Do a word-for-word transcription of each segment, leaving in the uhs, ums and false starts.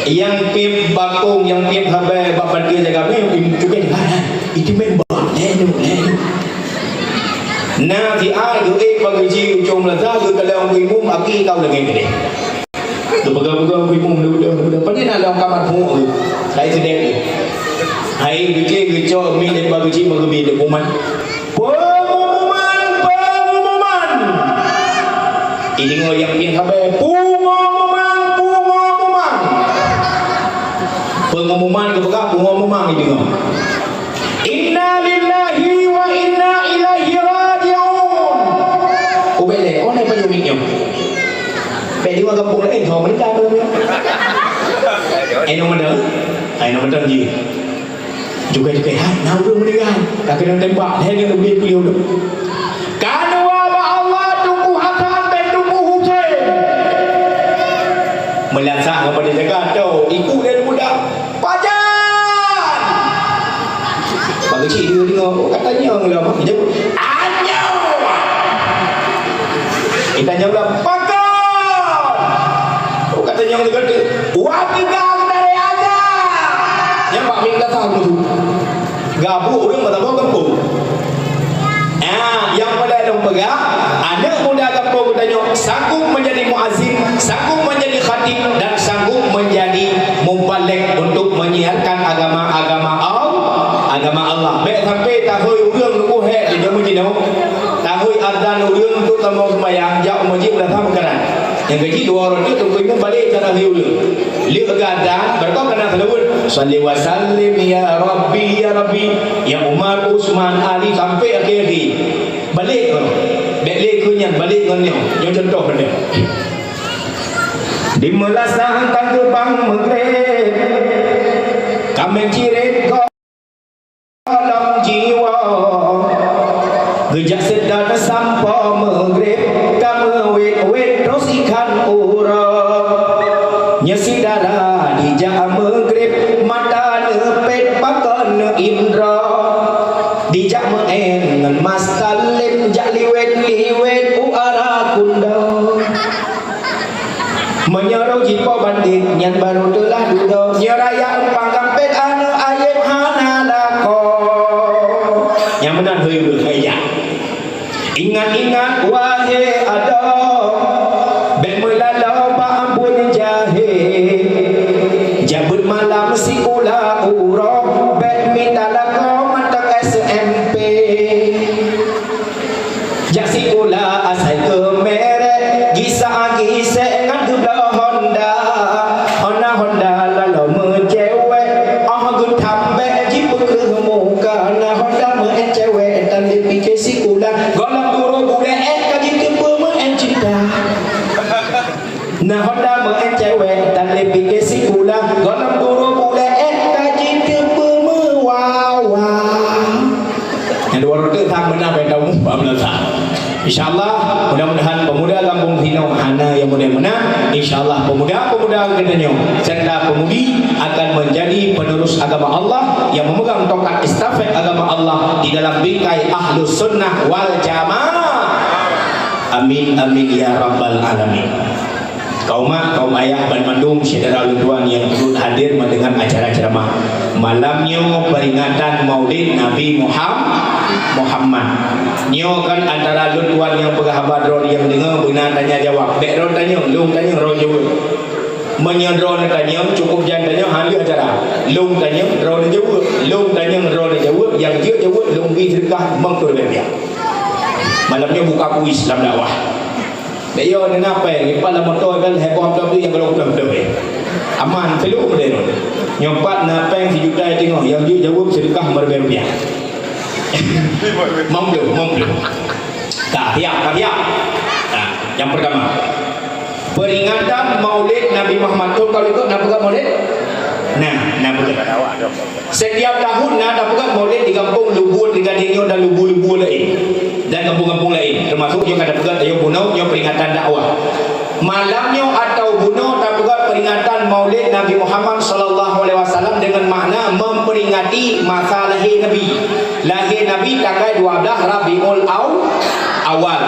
Nyang piep bakong, nyang piep sabai bak panti jaga mé, im-, cukai dengar, ha? Itu member, lenu, lenu. Nah, si A geuék bak geuchik ucong meulasa, geukalon keu imum, aki kau lagèe geude. Geupeugah-peugah keu imum, dudoe, dudoe. Pane na lam kamar pungo tu. Hai sidek tu. Hai geuchik, geucok mi dari bak geuchik, bak geubi dek kuman. Pengumuman, pengumuman. Ideungoe nyang pieng sabai, pengumuman, pengumuman. Pengumuman geupeugah, pengumuman ideungoe. Inna lillahi wa inna ilaihi raji'un. Ubé lé, oh, nai payung minyong. Bèk di gampông laén, ho meuninggai tu. Eh, nomor dah. Ai, nomor dah ji. Juga-juga, hai, na ureueng meuninggai. Ka keunong tembak, lhèe nyan ubé beliau tu. Ka neuwoe bak Allah Teungku Hasan dan Teungku Husein. Meulasak ngon bak dijaga, tho, iku dari muda. Pajan! Bak geuchik dia deungoe, oh, ka tanyong lom. Dia pun, "Anyong!" Dia tanyong lom, "Pakon!" Oh, ka tanyong lagèe tu. "Wateugang dari aja!" Nyan bak mik datang tu. Gabuk ureueng meusaboh gampông. Ah, nyang paleng lôn peugah, aneuk muda gampông geutanyoe sanggup menjadi muazzin, sanggup menjadi khatib, dan sanggup menjadi mubalig untuk menyiarkan agama, agama Al-, agama Allah. Bèk sampai tahôi ureueng lukoh hèk di jameun jinoe, tahôi azan ureueng untuk tamong seumayang, jak u masjid meudasah meukaran. Nyang gaji dua ratus teungku imum balek cara hiu. Lheueh gata, barokah kana seulaweuet. Shalli wa sallim ya Rabbi, ya Rabbi. Ya Umar, Usman, Ali, sampai akhé-akhé. Balek ngon. Bèk lé keu nyan, balek ngon nyoe. Nyoe contoh benda. Di meulasah ka geubang Maghrib. Ka meuciret ko- Lam jiwa geujak seudang sampoe Maghrib, ka meuwét-wét troh sikhan uroe. Nyoe si dara dijak Maghrib, mata neupet pakon indra. Dijak meu'én ngon Mas Salim, jak liwét-liwét u ara kunda. Meunyoe roh jipo bandét, nyan barô teulah dudoe. Nyoe raya eumpang gampét aneuk ayeb hana lakoe. Nyang meunan hôi beuh, hôi jak. Ingat-ingat, wahé adoe, bèk meulaloe bak ambon jahé. Jabeuet malam sikula uroe, bèk mita lakoe mantong S M P. Jak sikula asai keu merek, gisa gisek ngon geubloe Honda. Honda, Honda laloe meucewek, oh geuthambek jipeukreuh muka. Na Honda meu'én cewek, tan lé pike sikula. Gohlom guru bulèe ka jiteupeue meu'én cinta. Na Honda meu'én cewek, tan lé pike sikula, gohlom guru bulèe ka jiteupeue meuwawa. Nyang dua ratus thôn meunan bak taun empat belas thôn. Insya Allah, mudah-mudahan pemuda gampông sinoe hana nyang model meunan. Insya Allah, pemuda-pemuda geutanyoe serta pemudi akan menjadi penerus agama Allah yang memegang tongkat estafet agama Allah di dalam bingkai Ahlus Sunnah wal Jamaah. Amin, amin, ya rabbal alamin. Kaum mak, kaum ayah, banmandum syedara ulôn tuan nyang turut hadir mendengar acara ceramah. Malam nyoe peringatan Maulid Nabi Muham-, Muhammad. Nyoe kan antara ulôn tuan nyang peugah haba droe nyang deungoe beuna tanya jawab. Bèk droe tanyong, lôn tanyong droe jaweueb. Meunyoe droe tanyong, cukup jan tanyong, han lheueh acara. Lôn tanyong, droe jaweueb. Lôn tanyong, droe jaweueb. Nyang jeuet jaweueb, lôn bri seudeukah meukeureubeuen. Malam nyoe buka kuis lam dakwah. Bèk yo na péng, ipat lam moto kan, heboh beutôi nyang golom beutôi-beutôi. Aman, seuluruh model. Nyoe pat na péng sijuta teungoh, nyang jeuet jaweueb seudeukah meuribèe rupiah. Mamblo, mamblo. Ka, siap, ka, siap. Nah, nyang pertama. Peringatan Maulid Nabi Muhammad. Thôn ka likot na peugah Maulid? Nah, na peugah. Setiap tahun na tapeugöt Maulid di gampông Lubue Trigading nyoe dan lubue-lubue laén, dan gampông-gampông laén, teumasuk nyoe ka tapeugöt ayoe bunoe nyoe peringatan dakwah. Malam nyoe atau bunoe tapeugöt peringatan Maulid Nabi Muhammad sallallahu alaihi wasallam dengan makna memperingati masa lahir Nabi. Lahir Nabi tanggai dua belas Rabiul Aw-, Awal.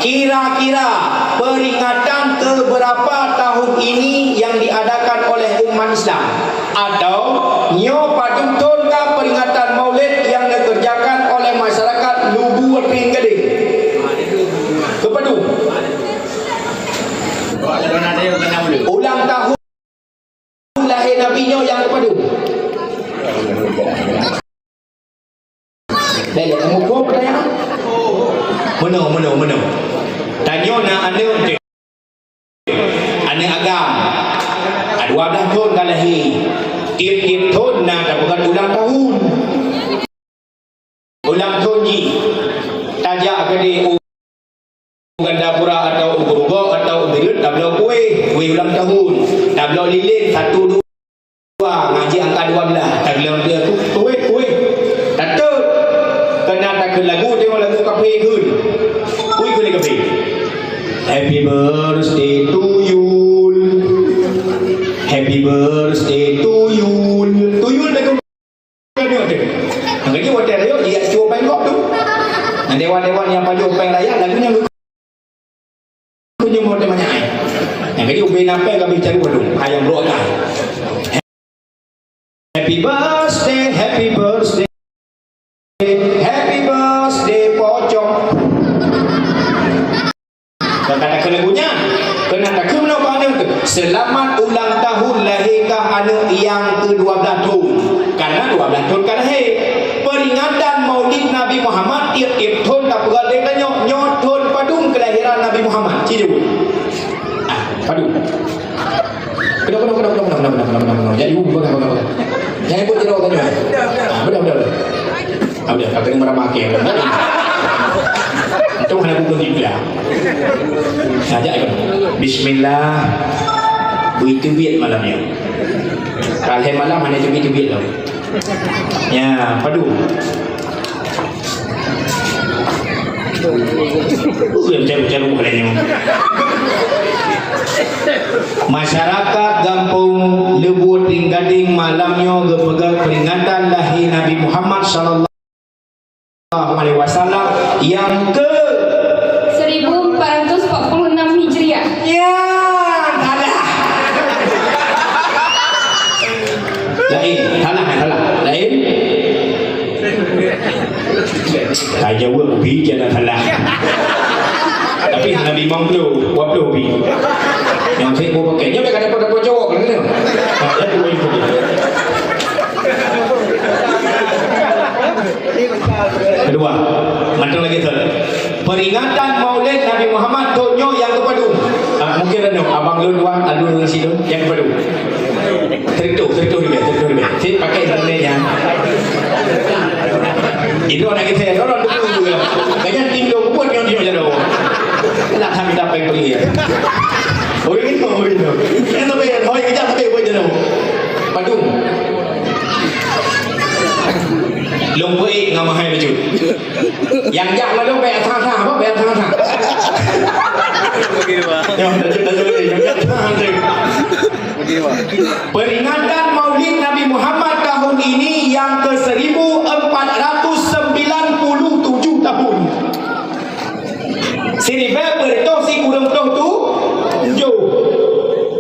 Kira-kira peringatan keberapa tahun ini yang diadakan oleh Islam, atau nyoe padum thon ka peringatan Maulid nyang dikerjakan oleh masyarakat Lubu Trienggading? Keu padum? Ulang tahun lahé Nabi nyoe nyang keu padum? Lé, lé, kamu kop tanya? Meunoe, meunoe, meunoe. Tanyoe na aneuk teuh. Aneuk agam. A, dua blaih thon ka lahé. Tiep-tiep thon na tapeugah ulang tahun. Ulang thon jih. Tajak keudeh u Gandapura atau u Grogol atau u Bireuen tabloe kueh, kueh ulang tahun. Tabloe lilin satu dua, ngaji angka dua belas. Tagleueng dia tu kueh, kueh. Tateuk. Kena takheun lagu, tengok lagu kafe kheun. Kueh kheun kafe. Happy birthday to you. Happy birthday to you. To you lagu Nyoe teuh. Nyang keujeuet watèe rayeuk jijak cue péng gob tu. Nyan dewan-dewan nyang pajoh péng raya lagu nyan geukheun watèe manyak ai. Nyang keujeuet ubé na péng ka beucaru padum, ayam brok ka. Happy birthday, happy birthday. Happy birthday pocong. Ka takheun lagu nyan, keunan takheun lom bak aneuk teuh, "Seulamat ulang tahun lahé kah aneuk nyang keu dua blaih thon." Karena dua blaih thon ka lahé. Peringatan Maulid Nabi Muhammad tiep-tiep thon tapeugah lé tanyoe, nyoe thon padum keulahiran Nabi Muhammad. Ci jaweueb. Ah, padum. Keudok, keudok, keudok. Jak ibu, peugah, peugah, peugah. Jangan ikut jaroe tanyoe. Ah, beudôh, beudôh, beudôh. Alhamdulillah, ka keuneuk meuramah kèe. Untung hana bukon tiep lah. Nah, jak ikut. Bismillah. Beuteubiet malam nyoe. Ka lhèe malam hana teubiet-teubiet lom. Ya, padum. Uh, yang caru-caru bukan nyoe. Masyarakat gampông Leubue Trienggading malam nyoe geupeugah peringatan lahé Nabi Muhammad sallallahu alaihi wasallam nyang ke seribu empat ratus empat puluh enam Hijriah. Ya, salah. Laén, salah, salah. Laén. Ka jaweueb bi, jangan salah. Tapi hana limong ploh, dua ploh bi. Nyang sép boh pakai. Nyoe ka dapat-dapat cowok kan, kan? Ha, ya, tu, tu, tu. Kedua, mantong lagi tu. Peringatan Maulid Nabi Muhammad thon nyoe nyang keu padum. Ah, mungkin anu, abang lôn dua, anu lôn sidong, nyang keu padum. Tertutup, tertutup dulu, tertutup dulu. Cit pakai internet nyan. Itu anak kita, orang dulu dulu ya. Kayaknya tim dong pun yang dia jalan. Lah kami dapat pergi ya. Oh, ini, oh, ini. Ini sampai, oh, ini sampai buat jalan. Padum. Lôn peuék ngon mahai bacut. Nyang jak ladôm bèk that-that, apa bèk that-that. Oke, Pak. Ya, lanjut, lanjut, lanjut. Nyang jak that-that. Oke, Pak. Peringatan Maulid Nabi Muhammad tahun ini yang ke seribu empat ratus sembilan puluh tujuh tahun. Siribèe peuet reutoh sikureueng ploh tujoh.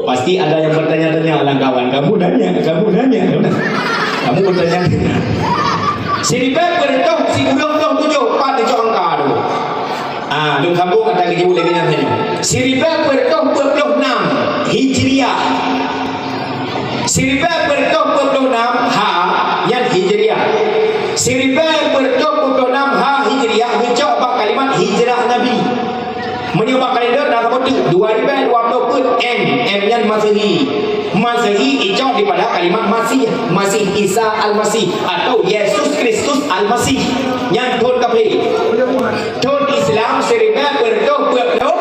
Pasti ada yang bertanya-tanya, "Alah kawan, kamu nanya, kamu nanya, kamu bertanya-tanya." Siribèe peuet reutoh sikureueng ploh tujoh, pat teucok angka tu. Ah, lôn sambông ata geujaweueb lagèe nyan saja. Siribèe peuet reutoh peuet ploh nam Hijriah. Siribèe peuet reutoh peuet ploh nam ha nyan Hijriah. Siribèe peuet reutoh peuet ploh nam ha Hijriah geucok bak kalimat hijrah Nabi. Meunyoe bak kalender na saboh teuk, dua ribèe dua ploh peuet M, M nyan Masehi. Masehi icok dipada kalimat Masih, Masih Isa Al-Masih atau Yesus Kristus Al-Masih. Nyan thon kaphé. Thon Islam siribèe peuet reutoh peuet ploh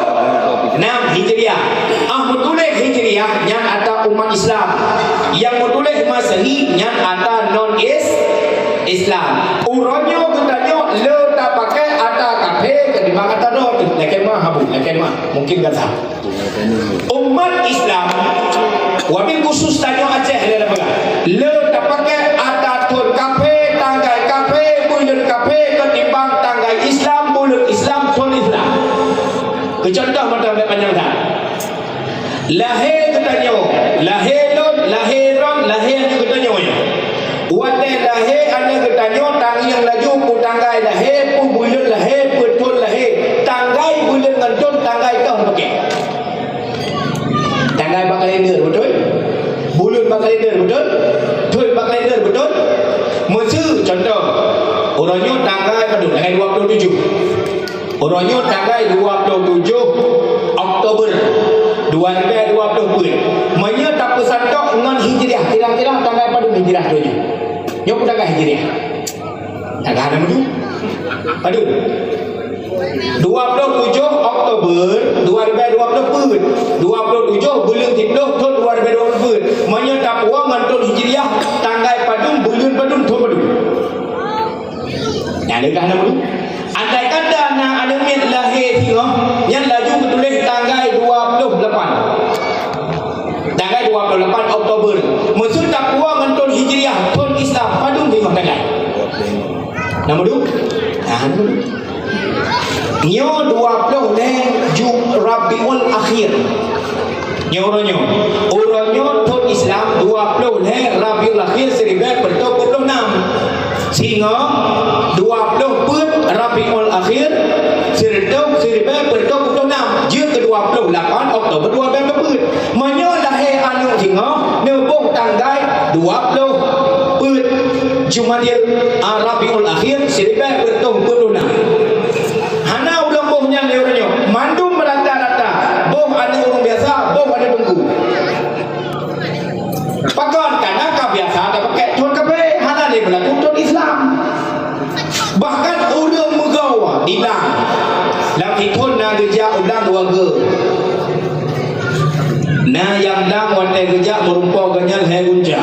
nam Hijriah. Ah, meutuléh Hijriah nyan ata umat Islam. Nyang meutuléh Masehi nyan ata non is-, Islam. Uroe nyoe geutanyoe le tapakè ata kaphé keutimbang ata droe teuh. Lakèe meu'ah, Abu, lakèe meu'ah. Mungkin gata. Umat Islam, wabil khusus tanyoe Aceh le, le tapakè ata thon kaphé, tanggai kaphé, buleuen kaphé keutimbang tanggai Islam, buleuen Islam, thon Islam. Keu contoh mantong bèk panyang that. Lahé geutanyoe, lahé lôn, lahé kalender, beutôi? Buleuen bak kalender, beutôi? Thon bak kalender, beutôi? Meuseu contoh, uroe nyoe tanggai padum? Tanggai dua puluh tujuh. Uroe nyoe tanggai dua puluh tujuh Oktober dua ribu dua puluh peuet. Meunyoe tapeusantok ngon Hijriah, kira-kira tanggai padum Hijriah tujuh? Nyoe pun tanggai Hijriah. Tanggai hana meudum. Padum? Dua puluh tujuh Oktober dua ribu dua puluh peuet. Dua puluh tujuh buleuen siplôh thon dua ribu dua puluh peuet. Meunyoe tapuwoe ngon thon Hijriah, tanggai padum, buleuen padum, thon padum? Nyan lé ka hana meudum. Andai kata na aneuk miet lahé singoh, nyan laju geutuléh tanggai dua puluh lapan. Tanggai dua puluh lapan Oktober. Meuseu tapuwoe ngon thon Hijriah, thon Islam, padum singoh tanggai? Na meudum? Na meudum. Nyoe dua ploh lhèe Ju-, Rabiul Akhir. Nyoe uroe nyoe. Uroe nyoe thon Islam dua ploh lhèe Rabiul Akhir siribèe peuet reutôh peuet ploh nam. Singoh dua ploh peuet Rabiul Akhir siribèe, siribèe peuet reutôh peuet ploh nam. Jeuet keu dua ploh lapan Oktober dua ribèe peuet. Meunyoe lahé aneuk singoh neuboh tanggai dua ploh peuet Jumadil, ah, Rabiul Akhir siribèe peuet reutôh peuet ploh nam. Hana ureueng boh nyan lé uroe nyoe. Mandum rata-rata boh aneuk ureueng biasa, boh aneuk teungku. Pakon? Karena ka biasa tapakèk thon kafé, hana lé beulaku thon Islam. Bahkan ureueng meugoe di blang, lam sithon na geujak u blang dua geu. Na nyang blang watèe geujak meurumpok geuh nyan lhèe gunca.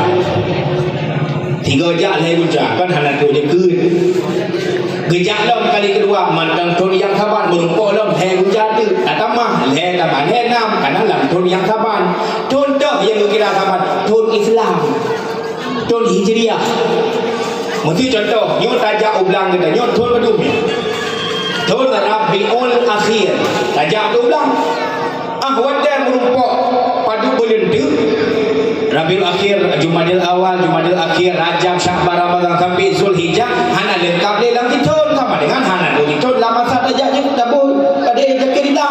Sigoe jak lhèe gunca, kan hana trôh jeukeut. Geujak lom kali keudua, mantong thon nyang saban, meurumpok lom lhèe gunca teuk. Tatamah lhèe, tambah lhèe nam, kana lam thon nyang saban. Thon toh nyang geukira saban, thon Islam. Thon Hijriah. Meuseu contoh, nyoe tajak u blang geutanyoe thon padum nyoe? Thon Rabiul Akhir. Tajak u blang. Ah, watèe meurumpok padub buleuen teuk, Rabiul Akhir, Jumadil Awal, Jumadil Akhir, Rajab, Sya'ban, Ramadhan, sampai Zulhijjah, hana leungkap lé lam sithon, sama dengan hana dua sithon lam masa tajak jeuet tabui, padé jakeuet ita.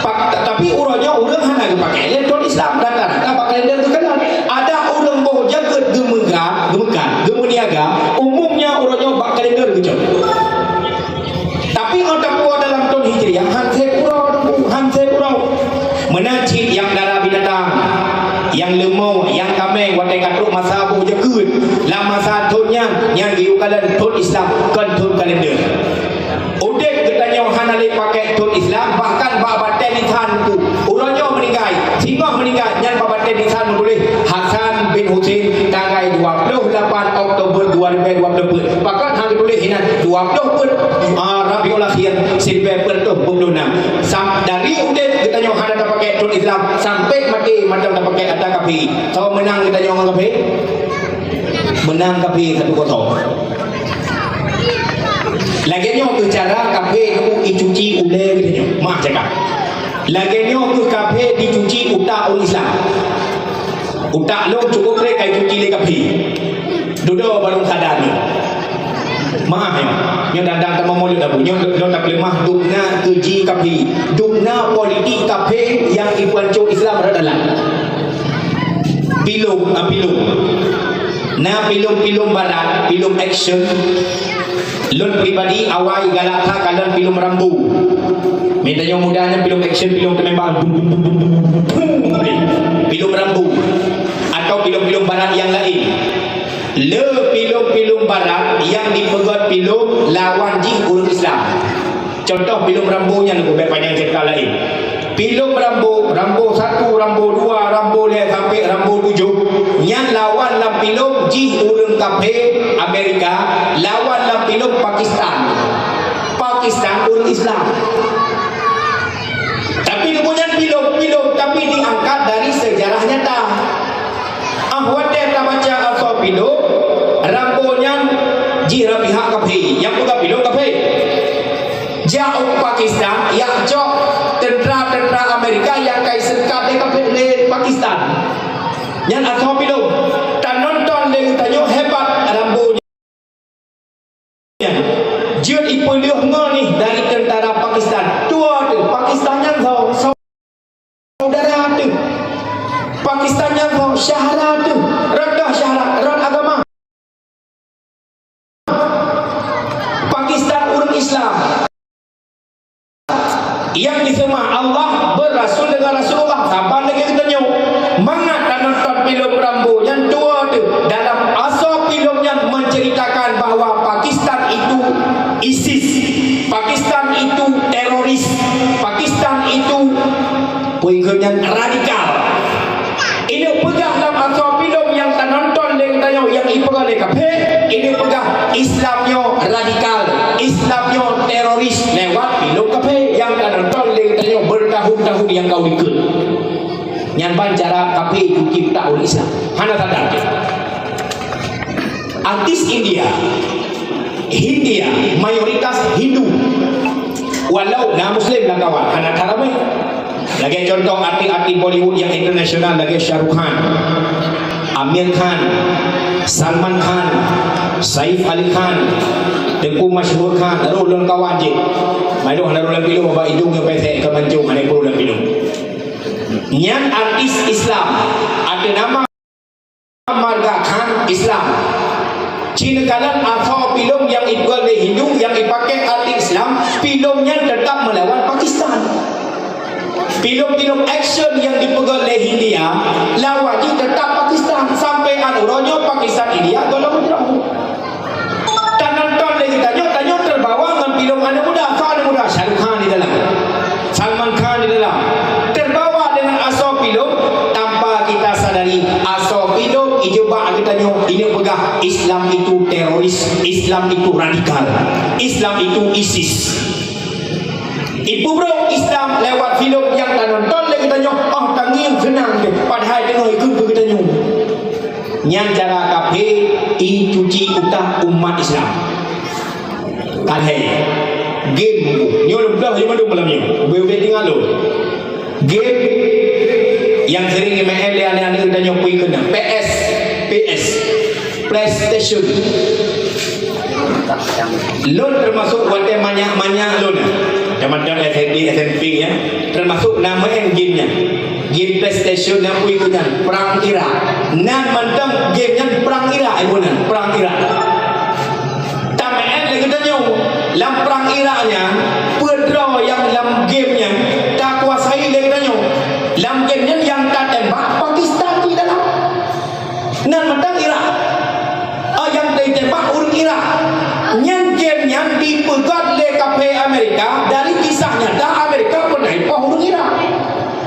Pak, ta-, tapi uroe nyoe ureueng hana geupakèk lé thon Islam, rata-rata bak kalender geukalon. Adak ureueng boh jakeuet geumeukat, geumeukat, geumeuniaga, umumnya uroe nyoe bak kalender geucok. Tapi 'oh tapuwoe dalam thon Hijriah, han sép uroe, han sép uroe. Meunan cit nyang dara binatang, nyang leumo, nyang kaméng, watèe ka trôk masa boh jakeuet, lam masa thon nyan, nyan geuyue kalon thon Islam, kon thon kalender. Udép geutanyoe hana lé pakèk thon Islam, bahkan bak batèe lisan pih. Uroe nyoe meuninggai, singoh meuninggai, nyan bak batèe lisan meutuléh Hasan bin Husein, tanggai dua ploh lapan Oktober dua ribèe dua ploh peuet. Pakon han geutuléh inan dua ploh peuet, ah, Rabiul Akhir siribèe peuet reutôh peuet ploh nam. Sam-, dari udép geutanyoe hana tapakèk thon Islam, sampai maté mantong tapakèk ata kafé. Soe meunang geutanyoe ngon kafé? Meunang kafé satu kosong. Lagèe nyoe keuh cara kafé nyoe jicuci ulèe geutanyoe. Maaf cakap. Lagèe nyoe keuh kafé jicuci utak ureueng Islam. Utak lôn cukôp trép ka jicuci lé kafé. Dudoe barô sadar nyoe. Maaf nyoe. Nyoe dan-dan tamong mulut abu. Nyoe lôn tapeuleumah dubna keuji kafé. Dubna politik kafé nyang jipeuhanco Islam rot dalam. Pilôh, ah, pilôh. Na pilôh-pilôh barat, pilôh action. Lôn pribadi awai galak that kalon pilôh Rambo. Meunyoe muda nyan pilôh action, pilôh teumbak. Pilôh Rambo. Atau pilôh-pilôh barat nyang laén. Le pilôh-pilôh barat nyang jipeugöt pilôh lawan jih ureueng Islam. Contoh pilôh Rambo nyan, leubèh panyang ceurita laén. Pilôh Rambo, Rambo satu, Rambo dua, Rambo lhèe sampai Rambo tujoh, nyan lawan lam pilôh jih ureueng kafé Amerika, lawan lam pilôh Pakistan. Pakistan ureueng Islam. Tapi geuh nyan pilôh, pilôh, tapi diangkat dari sejarah nyata. Ah, watèe tabaca asoe pilôh, Rambo nyan jih rot pihak kafé, nyang peugah pilôh kafé. Jak u Pakistan, jak cok teuntra-teuntra Amerika nyang ka jiseungkap lé kafé, lé Pakistan. Nyan asoe pilôh. Tanonton lé geutanyoe hebat Rambo nyan. Jeuet jipeuleueh ngon jih dari teuntra Pakistan. Tuwo teuh, Pakistan nyan so-, so- Saudara teuh. Pakistan nyang ho syahara tu, rot dah syahara, rot agama. Pakistan ureuëng Islam. Nyang diseumah Allah beurasul dengan Rasulullah. Saban lagée geutanyoe. Mangat tanonton filem Rambo nyang dua tu. Dalam asoe filem nyan menceritakan bahwa Pakistan itu ISIS. Pakistan itu teroris. Pakistan itu peue nyan radikal. Ineuk peugah lam asoe filem nyang tanonton lé geutanyoe nyang ipeugah lé kafé, ineuk peugah Islam nyoe radikal, Islam nyoe teroris lewat filem kafé nyang tanonton lé geutanyoe bertahun-tahun nyang ka likot. Nyan ban cara kafé cuci utak ureuëng Islam. Hana sadar. Artis India, Hindia, mayoritas Hindu. Walau na Muslim lam kawan, hana that ramé. Lagée contoh artis-artis Bollywood nyang internasional lagée Shah Rukh Khan, Aamir Khan, Salman Khan, Saif Ali Khan, Teuku Mashhur Khan, roh lôn kawan jih. Malu hana roh lam filem, bak idong nyang pesek ka mancung, hana roh lam filem. Nyan artis Islam, ada nama marga Khan Islam. Cina kanan asoe filem nyang ipeugah lé Hindu nyang ipakai artis Islam, filem nyan tetap melawan Pakistan. Filem-filem action nyang dipeugah lé Hindia, lawan jih tetap Pakistan. Sampai an uroe nyoe Pakistan India gohlom droe. Tanonton lé geutanyoe, tanyoe terbawa ngon filem aneuk muda, soe aneuk muda, Shah Rukh Khan di dalam, Salman Khan di dalam. Terbawa dengan asoe filem tanpa kita sadari, asoe filem ijubak geutanyoe, ineuk peugah Islam itu teroris, Islam itu radikal, Islam itu ISIS. Ipeubrok Islam lewat filem nyang tanonton lé geutanyoe, oh tangieng seunang deh, padahai teungoh ikheun keu geutanyoe. Nyan cara kafé icuci utak umat Islam. Kan hai. Game nyoe lôn blah jih mandum malam nyoe. Ubé-ubé tinggai lôn. Game nyang sering imeu'en lé aneuk-aneuk geutanyoe pui keunan. P S, P S, PlayStation. Lôn teumasuk watée manyak-manyak lôn. Macam-macam S M P, S M P ya. Teumasuk na meu'en game nyan. Game PlayStation nyang pui keunan, Perang Irak. Nan mantong game nyan Perang Irak, ibu nan, Perang Irak. Tameu'en lé geutanyoe, lam Perang Irak nyan, peue droe nyang lam game nyan takuasai lé geutanyoe. Lam game nyan nyang tatembak Pakistan di dalam. Nan mantong Irak. Oh, nyang tatembak ureuëng Irak. Nyan game nyan dipeugét lé kafé Amerika dari kisah nyata Amerika pernah ipoh ureuëng Irak.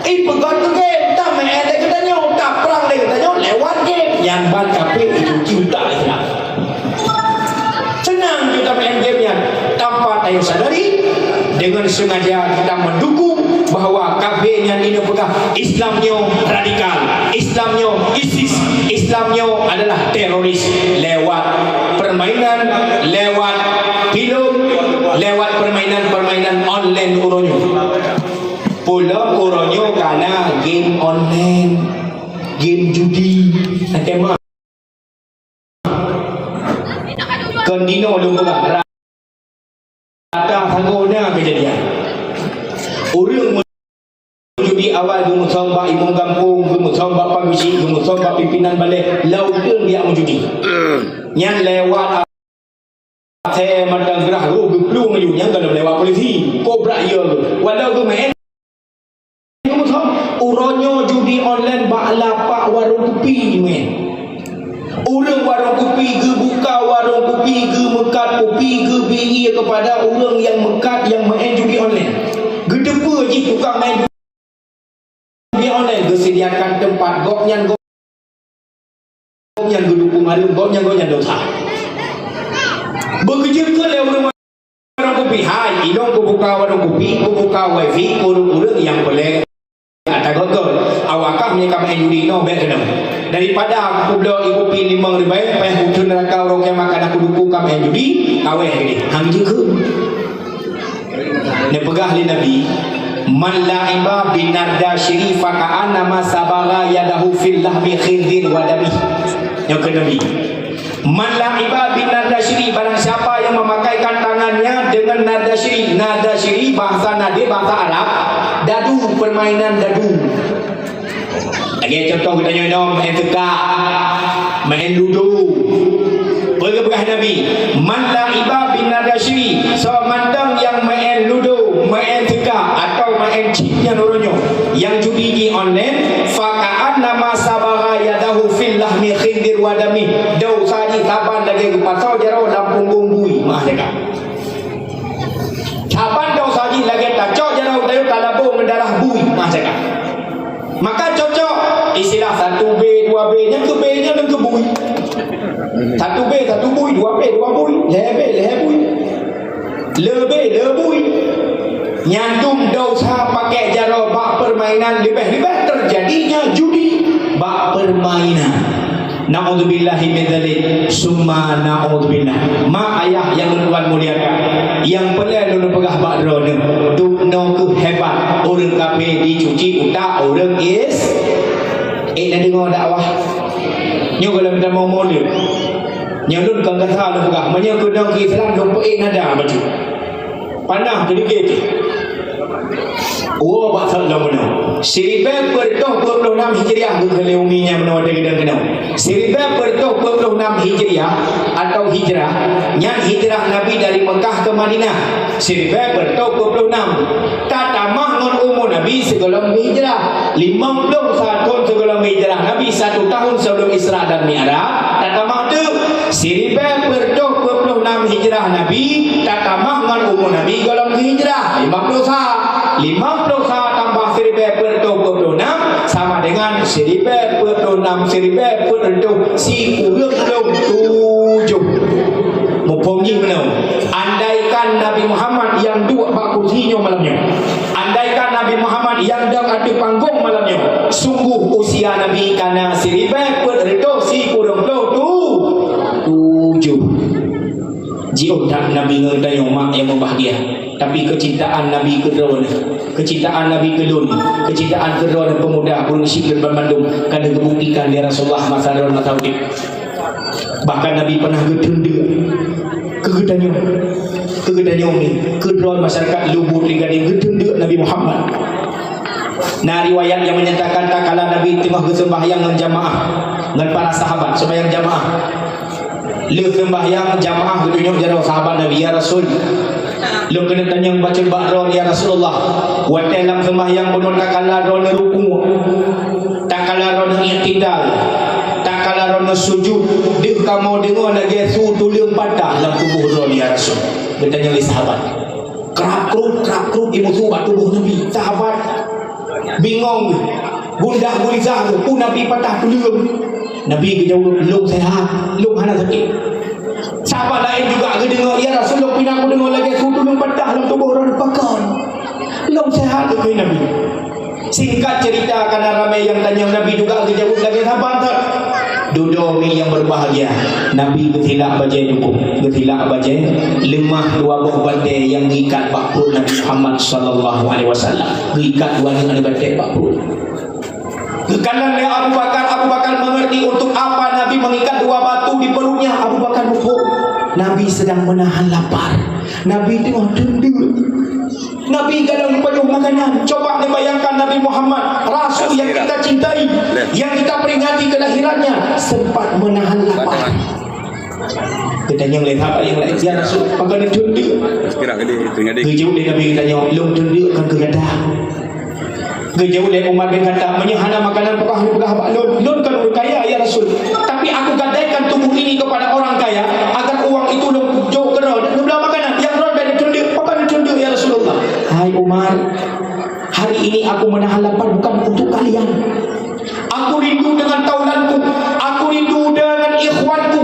Ipeugét keu game, tameu'en lé geutanyoe, taprang lé geutanyoe lewat game. Nyan ban kafé icuci utak Islam. Seunang jih tameu'en game nyan, tanpa tanyoe sadari, dengan sengaja kita mendukung bahwa kafé nyan ineuk peugah Islam nyoe radikal, Islam nyoe ISIS, Islam nyoe adalah teroris lewat permainan, lewat filem, lewat permainan-permainan online uroe nyoe. Peulom uroe nyoe kana game online, game judi, até ma. Kon dinoe lôn peugah, rata sagoe na keujadian. Ureuëng meujudi awai geumusöm bak imum gampông, geumusöm bak pageusyik, geumusöm bak pimpinan balè, lalu ureuëng jak meujudi. Nyan lewat asèe mata geurah roh geuplueng laju, nyan gohlom lewat polisi. Kobra iya geuh. Walau geumeu'en Uroe nyoe judi online bak lapak warong kupi jimeu'en. Ureuëng warong kupi geubuka warong kupi, geumeukat kupi, geubri kepada ureuëng nyang meukat nyang meu'en judi online. Geuteupeue jih tukang main judi online, geusediakan teumpat gobnyan, gobnyan geudukong hareuem, gobnyan, gobnyan dosa. Beugeujeuet keu lé ureuëng warong kupi, hai, ilong kubuka warong kupi, kubuka wifi, ureuëng-ureuëng nyang peureulèe ata göt-göt. Awakah meunyoe ka main judi inoe bèk keunong. Daripada kubloe ié kupi limong ribèe, payah uteuen neuraka uroe kiamat kana kudukong ka main judi, kawèh keudeh. Han jeuet kheun. Neupeugah lé Nabi, "Man la'iba bin nardasyiri faka'annama sabagha yadahu fil lahmi khinzir wa damih." Nyoe kheun Nabi. "Man la'iba bin nardasyiri," barang siapa yang memakaikan tangannya dengan nardasyiri. Nardasyiri bahasa Najd, bahasa Arab, dadu, permainan dadu. Lagèe contoh geutanyoe nyoe, meu'en seukak, meu'en ludo. Peue geupeugah Nabi, "Man la'iba bin nadashi," soe mantong nyang meu'en ludo, meu'en seukak, atau meu'en chip nyan uroe nyoe, nyang judi di online, "fa ka'annama sabagha yadahu fil lahmi khinzir wa dami." Desya jih saban lagèe geupasoe jaroe lam punggong bui, meu'ah cakap. Saban desya jih lagèe tacok jaroe tayue talabong ngon darah bui, meu'ah cakap. Maka cocok istilah satu B, dua B, nyang keu B nyan nyang keu bui. Satu B, satu bui, dua B, dua bui, lhèe B, lhèe bui. Le B, le bui. Nyan dum desya pakèk jaroe bak peurmainan, leubeh-leubeh teujadinya judi bak peurmainan. Naudzubillahi min dzalik, summa naudzubillah. Mak ayah nyang lôn tuan muliakan, nyang peureulèe lôn peugah bak droeneuh, dubnoe keuh hebat, ureueng kafé jicuci utak ureueng Is-, eh, na deungö dakwah. Nyoe goh lom tamong mulod. Nyoe lôn kon gata lôn peugah, meunyoe keunong keu Islam lôn peuék nada bacut. Panah keudikit. Woe bak that lom meunoe. Siribèe peuet reutôh peuet ploh nam Hijriah geukheun lé umi nyan meunoe watèe geudong keunoe. Siribèe peuet reutôh peuet ploh nam Hijriah atau hijrah, nyan hijrah Nabi dari Mekah ke Madinah. Siribèe peuet reutôh peuet ploh nam. Tatamah ngon umu Nabi sigohlom hijrah. Limong ploh sa thon sigohlom hijrah Nabi, satu tahun sebelum Isra dan Mi'raj, tatamah teuk. Siribèe peuet reutôh peuet ploh nam hijrah Nabi, tatamah ngon umu Nabi gohlom hijrah, limong ploh sa. Limong ploh sa tambah siribèe peuet reutôh peuet ploh nam sama dengan siribèe peuet ploh nam, siribèe peuet reutôh sikureueng ploh tujoh. Muphom jih meunoe. Andaikan Nabi Muhammad nyang duek bak kursi nyoe malam nyoe, andaikan Nabi Muhammad nyang dong ateueh panggong malam nyoe, sungguh usia Nabi ka na siribèe peuet reutôh sikureueng ploh tu-, tujoh. Jiôh that Nabi ngon geutanyoe mak nyang mubahgia, tapi keucintaan Nabi keu droeneuh, keucintaan Nabi keu lôn, keucintaan keu droeneuh peumuda ureueng syiek lôn banmandum ka lheueh geubuktikan lé Rasulullah masa droeneuh masa udép. Bahkan Nabi pernah geuteundeuk keu geutanyoe, keu geutanyoe nyoe, keu droe masyarakat Lubuk Trigading geuteundeuk Nabi Muhammad. Na riwayat nyang menyatakan tatkala Nabi teungoh geuseumbahyang ngon jamaah, ngon para sahabat seumbahyang jamaah. Lheueh seumbahyang jamaah geutunyok jaroe sahabat Nabi, "Ya Rasul, lôn keuneuk tanyong bacut bak droe, ya Rasulullah. Watèe lam seumbahyang bunoe tatkala droeneuh rukuk, tatkala droeneuh i'tidal, tatkala droeneuh sujud, deuh kamoe deungoe lagèe su tuleueng patah lam tuboh droeneuh, ya Rasul?" Geutanyong lé sahabat. Krab-krub, krab-krub jimusu bak tuboh Nabi. Sahabat bingong, gundah gulizah, peue Nabi patah tuleueng. Nabi geujaweueb, "Lôn seuhat, lôn hana sakét." Sahabat laén juga geudeungoe, "Ya Rasul, lôn pih na kudeungoe lagèe su tuleueng patah lam tuboh droeneuh." "Pakon?" "Lôn seuhat," geukheun Nabi. Singkat cerita, karena ramé nyang tanyong, Nabi juga geujaweueb lagèe saban that. Dudoe mi nyang berbahagia, Nabi geusilak bajèe dukong, geusilak bajèe, leumah dua boh batèe nyang geuikat bak pruet Nabi Muhammad sallallahu alaihi wasallam. Geuikat dua nyoe batèe bak pruet. Geukalon lé Abu Bakar, Abu Bakar mengerti untuk apa Nabi mengikat dua batu di perutnya. Abu Bakar muphom, Nabi sedang menahan lapar. Nabi teungoh teundeuk. Nabi kadang geupajoh makanan. Coba neubayangkan Nabi Muhammad, Rasul yang kita cintai, yang kita peringati kelahirannya, sempat menahan lapar. Geutanyong lé sahabat nyang laén, "Ya Rasul, pakon neuteundeuk?" Geujaweueb lé Nabi, geutanyong, "Lôn teundeuk kon keu gata." Geujaweueb lé Umar bin Khattab, "Meunyoe hana makanan, peugah, peugah bak lôn. Lôn kon ureueng kaya, ya Rasul. Tapi aku gadaikan tubuh ini kepada orang kaya, agar uang itu lôn jok keudroe, dan geubloe makanan. Nyang droe bèk neuteundeuk, pakon neuteundeuk, ya Rasulullah?" "Hai Umar, hari ini aku menahan lapar bukan untuk kalian. Aku rindu dengan taulanku, aku rindu dengan ikhwanku."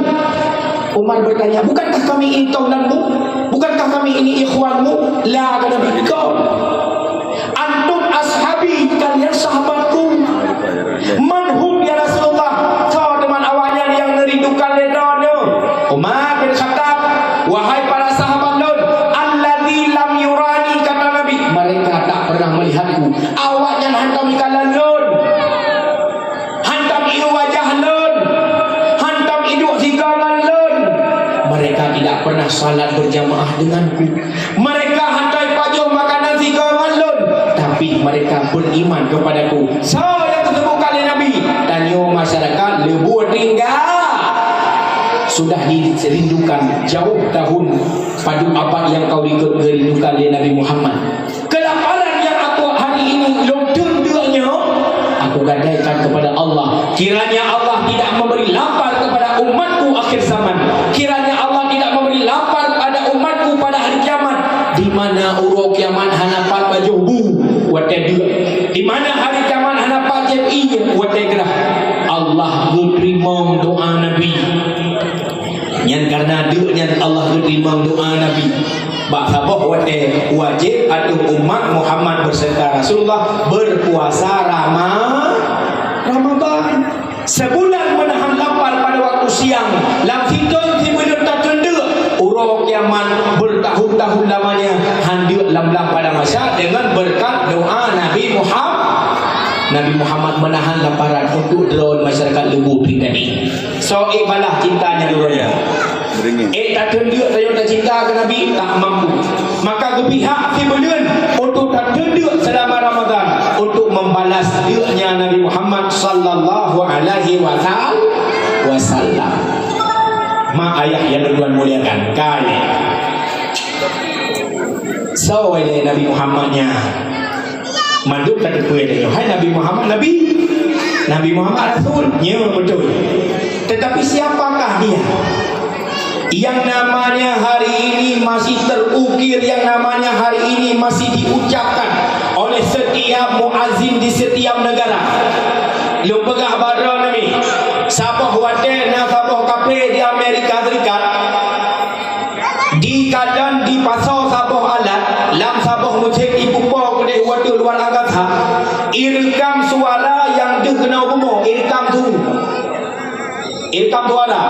Umar bertanya, "Bukankah kami ini taulanmu? Bukankah kami ini ikhwanmu?" "La," kata Nabi, "kon. Antum ashabi, kalian sahabatku." "Man hum, ya Rasulullah? Soe teuma awaknyan nyang neurindukan lé droeneuh?" Umar bin Khattab, "Wahai para sahabat lôn, alladzi lam yurani," kata Nabi, "mereka tak pernah melihatku." Awaknyan hantom ikalon lôn. Hantom iyue wajah lôn, hantom iduek sigoe ngon lôn. Mereka tidak pernah salat berjamaah denganku. Mereka hantom ipajoh makanan sigoe ngon lôn, tapi mereka beriman kepadaku. Soe nyang geuseubuet lé Nabi, Sudah dirindukan jauh tahun, padum abad nyang ka likot geurindukan lé Nabi Muhammad. Kelaparan nyang aku hari ini lôn teun deuk nyoe, aku gadaikan kepada Allah. Kiranya Allah tidak memberi lapar kepada umatku akhir zaman. Kiranya Allah tidak memberi lapar pada umatku pada hari kiamat. Di mana uroe kiamat hana pat pajoh bu watée deuk. Di mana hari kiamat hana pat jieb ié watée grah. Allah geuteurimong doa Nabi. Nyan karena deuk nyan Allah geuteurimong doa Nabi. Bak saboh watée wajéb ateueh umat Muhammad beserta Rasulullah berpuasa Rama-, Ramadan. Sebulan menahan lapar pada waktu siang, lam sithôn sibuleuen tateun deuk, uroe kiamat bertahun-tahun lamanya han deuk lam blang padang mahsyar dengan berkat doa Nabi Muhammad. Nabi Muhammad menahan laparan untuk droe masyarakat Luwu tadi. Soe balah cintanya dulu ya. Beringin. Eh, tateun deuk tanyoe tacinta keu Nabi, tak mampu. Maka geupihak sibuleuen untuk tateun deuk selama Ramadan untuk membalas deuknya Nabi Muhammad sallallahu alaihi wasal-, wasallam. Mak ayah yang Tuhan muliakan, kali. Soe lé Nabi Muhammad nyan? Mandum ka teupeue lé nyoe, hai Nabi Muhammad Nabi, Nabi Muhammad Rasul, nyo beutôi. Tetapi siapakah dia yang namanya hari ini masih terukir, yang namanya hari ini masih diucapkan oleh setiap muazin di setiap negara? Lôn peugah bak droeneuh, saboh watée na saboh kafé di Amerika Serikat, di kadang dipasoe saboh alat, lam saboh meuseujid ipupo keudeh watée luar angkasa, ireukam suara nyang deuh keunoe bumoe, ireukam tu. Ireukam suara.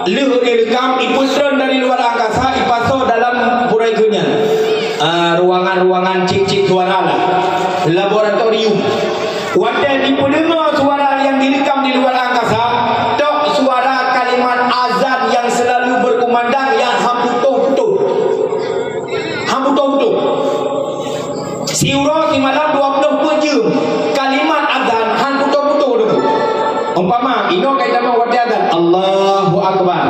Lheueh ireukam, ipeutreun dari luar angkasa, ipasoe dalam pura ikeu nyan. Ah, ruangan-ruangan cek-cek suara lah. Laboratorium. Watée jipeudeungoe suara nyang jireukam di luar angkasa, tok suara kalimat azan nyang seulalu berkumandang nyang han putôh-putôh. Han putôh-putôh. Siuroe simalam dua ploh peuet jeuem kalimat azan han putôh-putôh tu. Umpama, inoe ka itamong watée azan, Allahu Akbar.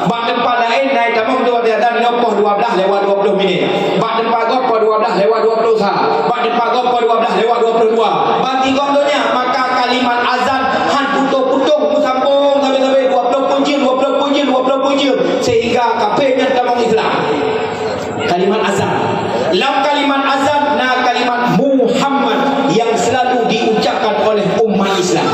Bak teumpat laén na itamong tu watée azan nyoe poh dua blaih lewat dua ploh minit. Bak teumpat gob poh dua blaih lewat dua ploh sa. Bak teumpat gob poh dua blaih lewat dua ploh dua. Bak tigong donya, maka kalimat azan han putôh-putôh meusampông sabe-sabe dua ploh peuet jeuem, dua ploh peuet jeuem, dua ploh peuet jeuem, sehingga kafé nyan tamong Islam. Kalimat azan. Lam kalimat azan na kalimat Muhammad yang selalu diucapkan oleh umat Islam.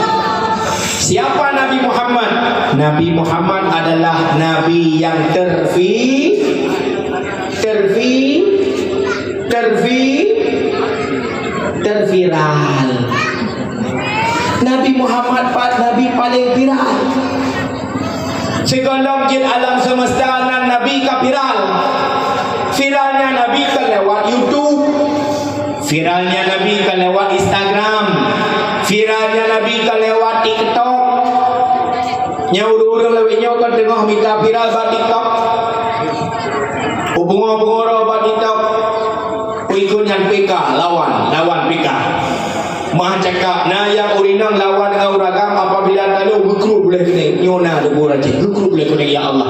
Siapa Nabi Muhammad? Nabi Muhammad adalah nabi yang tervi-, tervi-, tervi-, terviral. Nabi Muhammad pa-, nabi paling viral. Sigohlom jeuet alam semesta nan nabi ka viral. Viralnya nabi ka lewat YouTube. Viralnya nabi ka lewat Instagram. Viralnya nabi ka lewat TikTok. Nyan ureueng-ureueng lawét nyoe ka teungoh mita viral bak TikTok. Peubungoh-bungoh droe bak TikTok. Peue ikot nyan P K lawan, lawan P K. Meuah cakap, na nyang ureueng inong lawan ngon ureueng agam apabila talo geukruet bulèe keuneng. Nyoe na leumo rajin geukruet bulèe keuneng, ya Allah.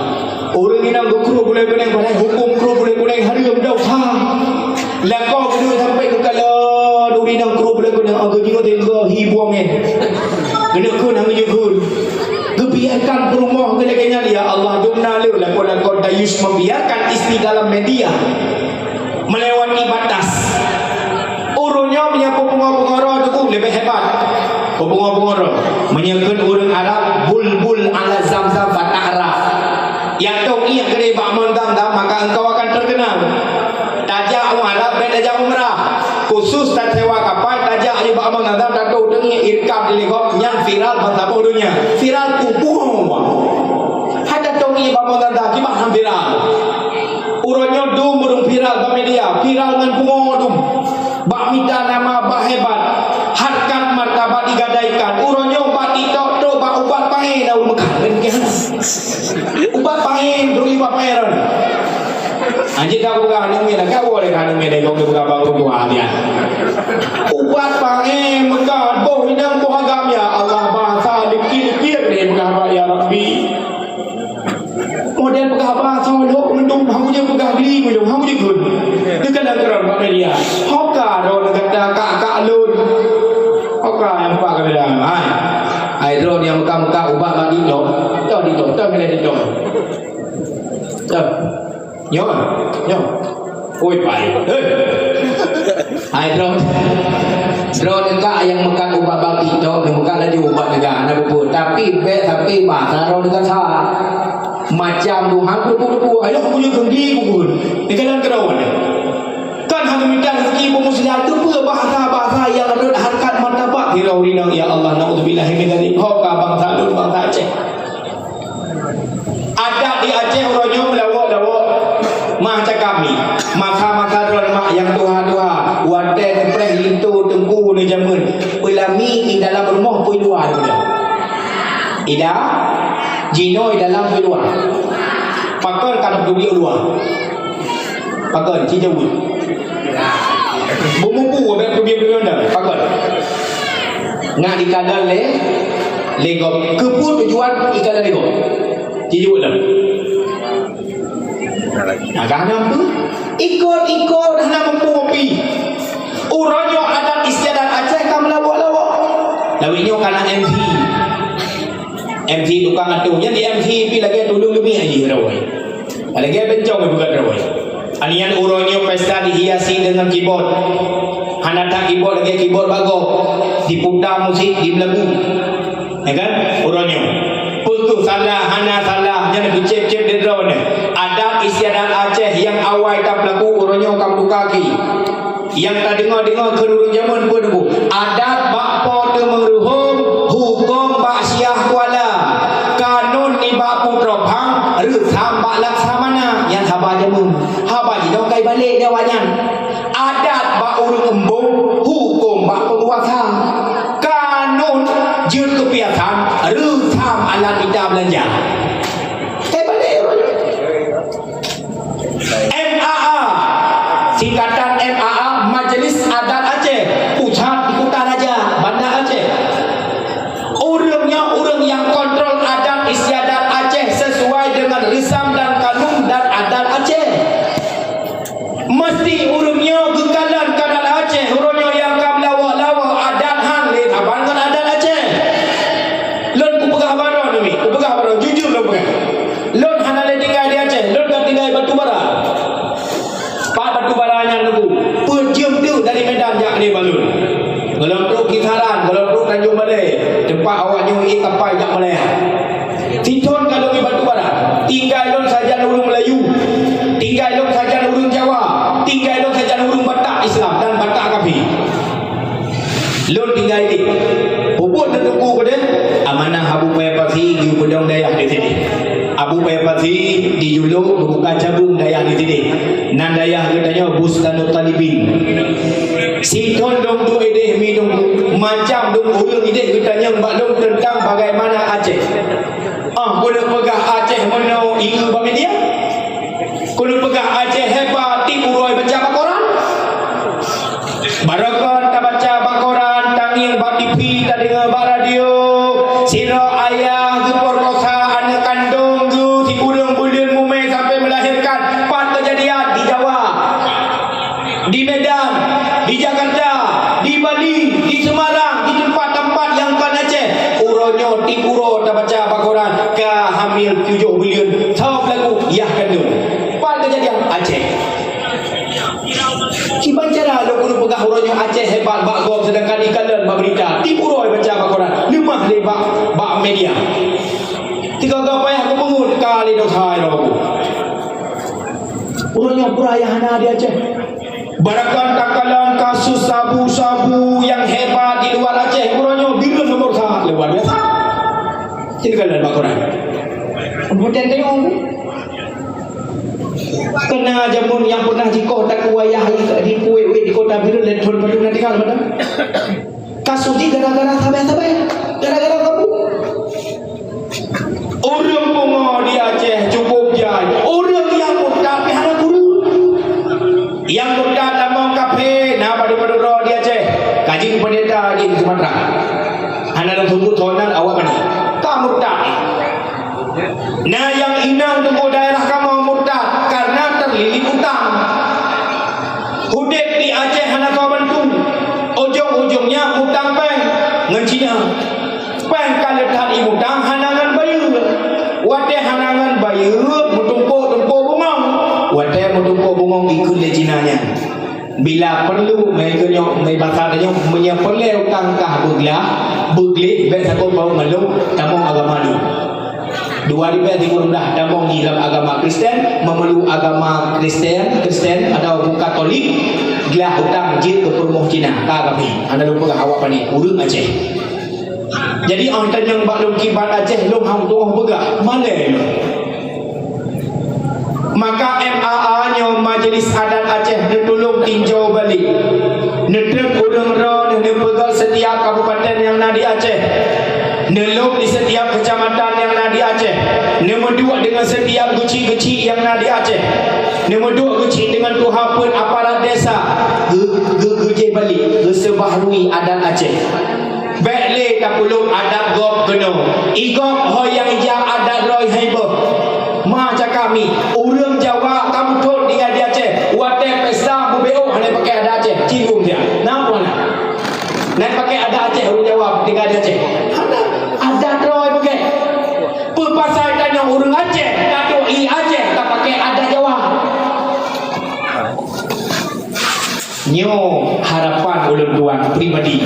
Ureueng inong geukruet bulèe keuneng, padahai hukôm kruet bulèe keuneng hareuem, desya. Lakoe geuduek sampai geukalon ureueng inong kruet bulèe keuneng, oh, geunyoe teuka hi buang nyan. Geuneuk kheun hana geujeuet kheun. Geubiarkan peurumoh geulakèe nyan, ya Allah, dum na lé lakoe-lakoe dayus membiarkan istri dalam media. Melewati batas. Ureueng nyoe meunyoe peupungo-pungo droe teungku leubeh hebat. Peupungo-pungo droe. Meunyoe kheun ureueng Arab, bulbul ala zamzam fata'raf. Nyang tông ié keudeh bak mon zamzam, maka engkau akan terkenal. Tajak u Arab, bèk tajak umrah. Khusus tasewa kapai, tajak di bak mon zamzam, tatôh teungiek irkab di légop, nyan viral ban saboh donya. Viral peupungo. Hana tông ié bak mon zamzam, kiban han viral. Uroe nyoe dum ureueng viral bak media, viral ngon pungo dum. Bak mita nama, bak hebat, harkat martabat digadaikan. Uroe nyoe bak TikTok trok bak ubat pangé na ureueng meukat. Ubat pangé, bri ubat pangé ron. Anjing ka buka hana mie dah, ka boleh hana mie dah, kau buka baru dua dia. Ubat pangé meukat, boh inong boh agam, ya Allah, bahasa dikit-dikit ni meukat, ya Rabbi. Peugah haba soe lhok meundum, hana kujeuet peugah diri meundum, hana kujeuet kheun. Teuka na keudroe bak media. Ho ka droe gata kak-kak lôn. Ho ka nyang pak ka bilang. Hai. Hai droe nyang meuka-meuka ubat bak TikTok. Toh TikTok, toh mileh TikTok. Toh. Nyoe, nyoe. Oi, pai. Hei. Hai, droe. Droe teuka nyang meukat ubat bak TikTok, nyang meukat laju ubat teuga, hana peue-peue. Tapi bèk sampai basa droe teuka sa. Macam tu, hang kupu-kupu, ayo kupu kundi kupu. Di dalam keudroe. Kan hana mita rezeki peumusihat, keupeue bahasa-bahasa nyang rhot harkat martabat. Hira ureueng, ya Allah, naudzubillah min dzalik. Ho ka bansa lôn, bansa Aceh. Adat di Aceh uroe nyoe meulawok-lawok. Mah cakap ni, masa-masa droe mak nyang tuha-tuha, watèe neupreh linto teungku neujameun, peulami di dalam rumoh peue luwa tu. Ida, jinoe di dalam peue luwa. Pakon ka duek luwa. Pakon, ci jaweueb. Beumubu, abéh peubiet-biet dah. Pakon. Ngat ikalon lé, lé gob. Keupeue tujuan ikalon lé gob? Ci jaweueb lom. Nah, dah nampu. Ikot-ikot dah na mampu pi. Uroe nyoe adat istiadat Aceh ka meulawok-lawok. Lawét nyoe ka na M C. M C tukang atoe. Nyan di M C pi lagèe tuleueng leumeh aja rawai. Lagèe bencong bukan rawai. Anian uroe nyoe pesta dihiasi dengan keyboard. Hana that keyboard lagèe keyboard bagoe. Diputa musik di belagu. Ya kan? Uroe nyoe. Peue keuh salah, hana salah, nyan geucéb-céb di droeneuh. Adat istiadat Aceh nyang awai tapeulaku uroe nyoe ka meutuka ki. Nyang tadeungoe-deungoe keu ureueng jameun peue teungku? Adat bak Po Teumeung Ruhom, hukôm bak Syiah Kuala, kanun nibak Putroe Phang, reusam bak Laksamana. Nyan haba jameun. Haba jinoe ka ibalek di awaknyan. Adat bak ureueng eumbông, hukôm bak peunguasa. Kanun jeuet keu piasan, reusam alat mita beulanja. Ka ibalek. M A A, singkatan M A A, Majelis Adat Aceh, pusat di Kuta Raja, Banda Aceh. Ureueng nyoe ureueng nyang kontrol adat istiadat Aceh sesuai dengan reusam dan kanun dan adat Aceh. Meusti ureueng nyoe geukalon keu adat Aceh, uroe nyoe nyang ka meulawok-lawok adat han lé saban ngon adat Aceh. Lôn kupeugah baroe nyoe, kupeugah baroe, jujur lôn peugah. Lôn hana lé tinggai di Aceh, lôn ka tinggai Batubara. Pat Batubara nyan teungku, peuet jeuem teuk dari Medan jak keunoe bak lôn. Gohlom trok Kisaran, gohlom trok Tanjung Balai, teumpat awak nyoe ié kapai jak Malaya. Sithon ka lôn di Batubara, tinggai lôn sajan ureueng Meulayu, tinggai lôn sajan ureueng Jawa, tinggai lôn sajan ureueng Batak Islam dan Batak kafé. Lôn tinggai di. Peubuet lôn teungku keudeh, amanah Abu Paya Pasi geupeudong dayah di sini. Abu Paya Pasi dijulok geubuka cabeueng dayah di sini. Nan dayah geutanyoe Bustanut Talibin. Sithon dong duek idéh mi dong macam dong ureueng idéh geutanyong bak lôn teuntang bagaimana Aceh. Ah, keuneuk peugah Aceh meunoe ié bak media. Keuneuk peugah Aceh hebat tiep uroe baca bak koran. Barokon tabaca bak koran, tangieng bak T V, tadeungoe bak radio. Sidroe ayah geupeurkosa aneuk kandong geuh sikureueng buleuen mumè sampai melahirkan. Pat keujadian di Jawa, di Medan, di Jakarta, di Bali, di Semarang, di teumpat-teumpat nyang kon Aceh. Uroe nyoe tiep uroe tabaca bak koran ka hamil tujoh buleuen, saboh lagu yah kandong. Pat keujadian Aceh. Kiban cara lôn keuneuk peugah uroe nyoe Aceh hebat bak gob, seudangkan ikalon bak beurita. Tiep uroe baca bak koran, leumah lé bak, bak media. Tiga-tiga payah geupeungeut ka lé dosa droe. Uroe nyoe peue nyang hana di Aceh. Barokon takalon kasus sabu-sabu nyang hebat di luwa Aceh. Uroe nyoe Bireuen nomor sahat, luar biasa. Jadi kalon bak koran. Kemudian tengok. Keunan jameun nyang peunah jikoh takue wayah di Kuwait-Kuwait di kota Bireuen lé thon padum na tinggai padum. Kasus jih gara-gara sabai-sabai, gara-gara kabu. Ureueng pungo di Aceh cukup jai. Ureueng nyang murtad pih hana guru. Nyang murtad lamong kafé na padum-padum droe di Aceh. Ka jeuet pendeta di Sumatera. Hana lôn seubut soe nan awak mani. Ka murtad. Na nyang inong teungku daerah Péng ka le that imutang hana ngon bayeue. Watée hana ngon bayeue, meutumpôk-tumpôk bungong. Watée meutumpôk bungong ikheun lé Cina nyan. Bila perlu, meukeunyoe, meubaca tanyoe, meunyoe peureulée utang kah beuglah, beugléh, bék sagoe baweueng ngon lôn, tamong agama lôn. Dua ribée tiga puluh dah tamong di dalam agama Kristen, meumeulut agama Kristen, Kristen atau Katolik, glah utang jeuet keu peurumoh Cina, ka kami. Hana lôn peugah awak pane, ureuëng Aceh. Jadi, óh tanyong bak lôn kiban Aceh, lôn hana tuoh peugah, malée lôn. Maka M A A nyoe Majelis Adat Aceh neutulông tinjau balek. Neutrön ureuëng droeneuh neupeugöt setiap kabupaten nyang na di Aceh. Neulom di setiap kecamatan nyang na di Aceh. Neumeuduek deungon setiap geuchik-geuchik nyang na di Aceh. Neumeuduek geuchik deungon tuha peuet aparat desa. Geu-, geu-, geujeh balek, geuseubaharui adat Aceh. Bék lé tapeuloh adat gob keunoe. Igob ho nyang ija adat droe hai boh. Ma cakami, ureuëng Jawa ka muthon tinggai di Aceh. Watée pesta bubeuôh hana pakai adat Aceh. Cinggung dia. Napa na? Nai pakai adat Aceh ureuëng Jawa tinggai di Aceh. Hana. Adat droe pakai. Peue pasai tanyoe ureuëng Aceh, ka duek i Aceh, ka pakai adat Jawa. Nyoe harapan ulôn tuan pribadi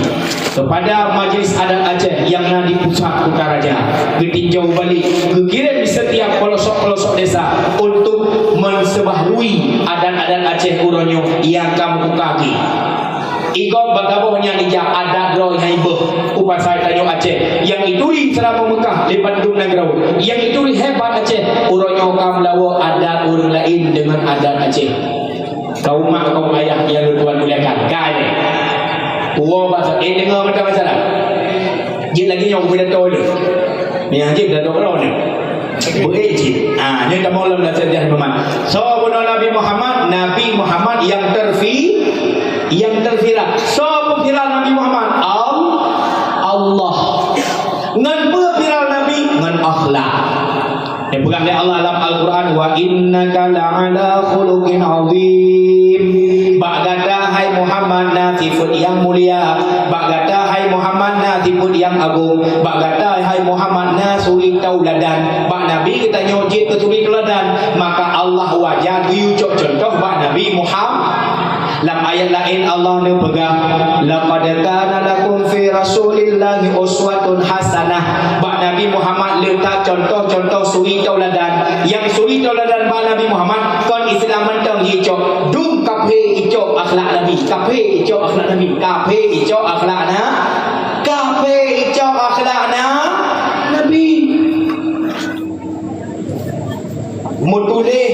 kepada Majelis Adat Aceh nyang na di pusat Kutaraja, geutinjau balek, geukirém di setiap pelosok-pelosok desa untuk menseubaharui adat-adat Aceh uroe nyoe nyang ka meukuka geuh. Igob bak gaboh nyan ija adat droe hai boh, upasai tanyoe Aceh nyang ituri seulama Meukah lé bandum nanggroe, nyang ituri hebat Aceh uroe nyoe ka meulawa adat ureuëng laén deungon adat Aceh. Kaum mak, kaum ayah nyang lôn tuan muliakan, ka nyoe. Puwoe basa, eh, deungoe mantong masalah. Jeuet lagi nyoe pidato lé. Nyang jeuet pidato keudroe nyoe. Beuék cit. Ah, nyoe tamong lom lam sejarah Muhammad. Soe bunoe Nabi Muhammad? Nabi Muhammad nyang terfi-, nyang terviral. Soe peuviral Nabi Muhammad? Al-, Allah. Ngon peue viral Nabi? Ngon akhlak. Dipeugah lé Allah lam Al-Quran, "Wa innaka la'ala khuluqin azim." Bak gata hai Muhammad na sifeuet nyang mulia. Bak gata hai Muhammad na sifeuet nyang agong. Bak gata hai Muhammad na suri tauladan. Bak Nabi geutanyoe jeuet keu suri tauladan, maka Allah wajar geuyue cok cuntoh bak Nabi Muhammad. Lam ayat laén Allah neupeugah, "Laqad kana lakum fi Rasulillahi uswatun hasanah." Bak Nabi Muhammad le that cuntoh-cuntoh suri tauladan. Nyang suri tauladan bak Nabi Muhammad kon Islam mantong jicok. Dum kaphé icok akhlak Nabi. Kaphé icok akhlak Nabi. Kaphé icok akhlak na-, kaphé icok akhlak na-, Nabi. Meutuléh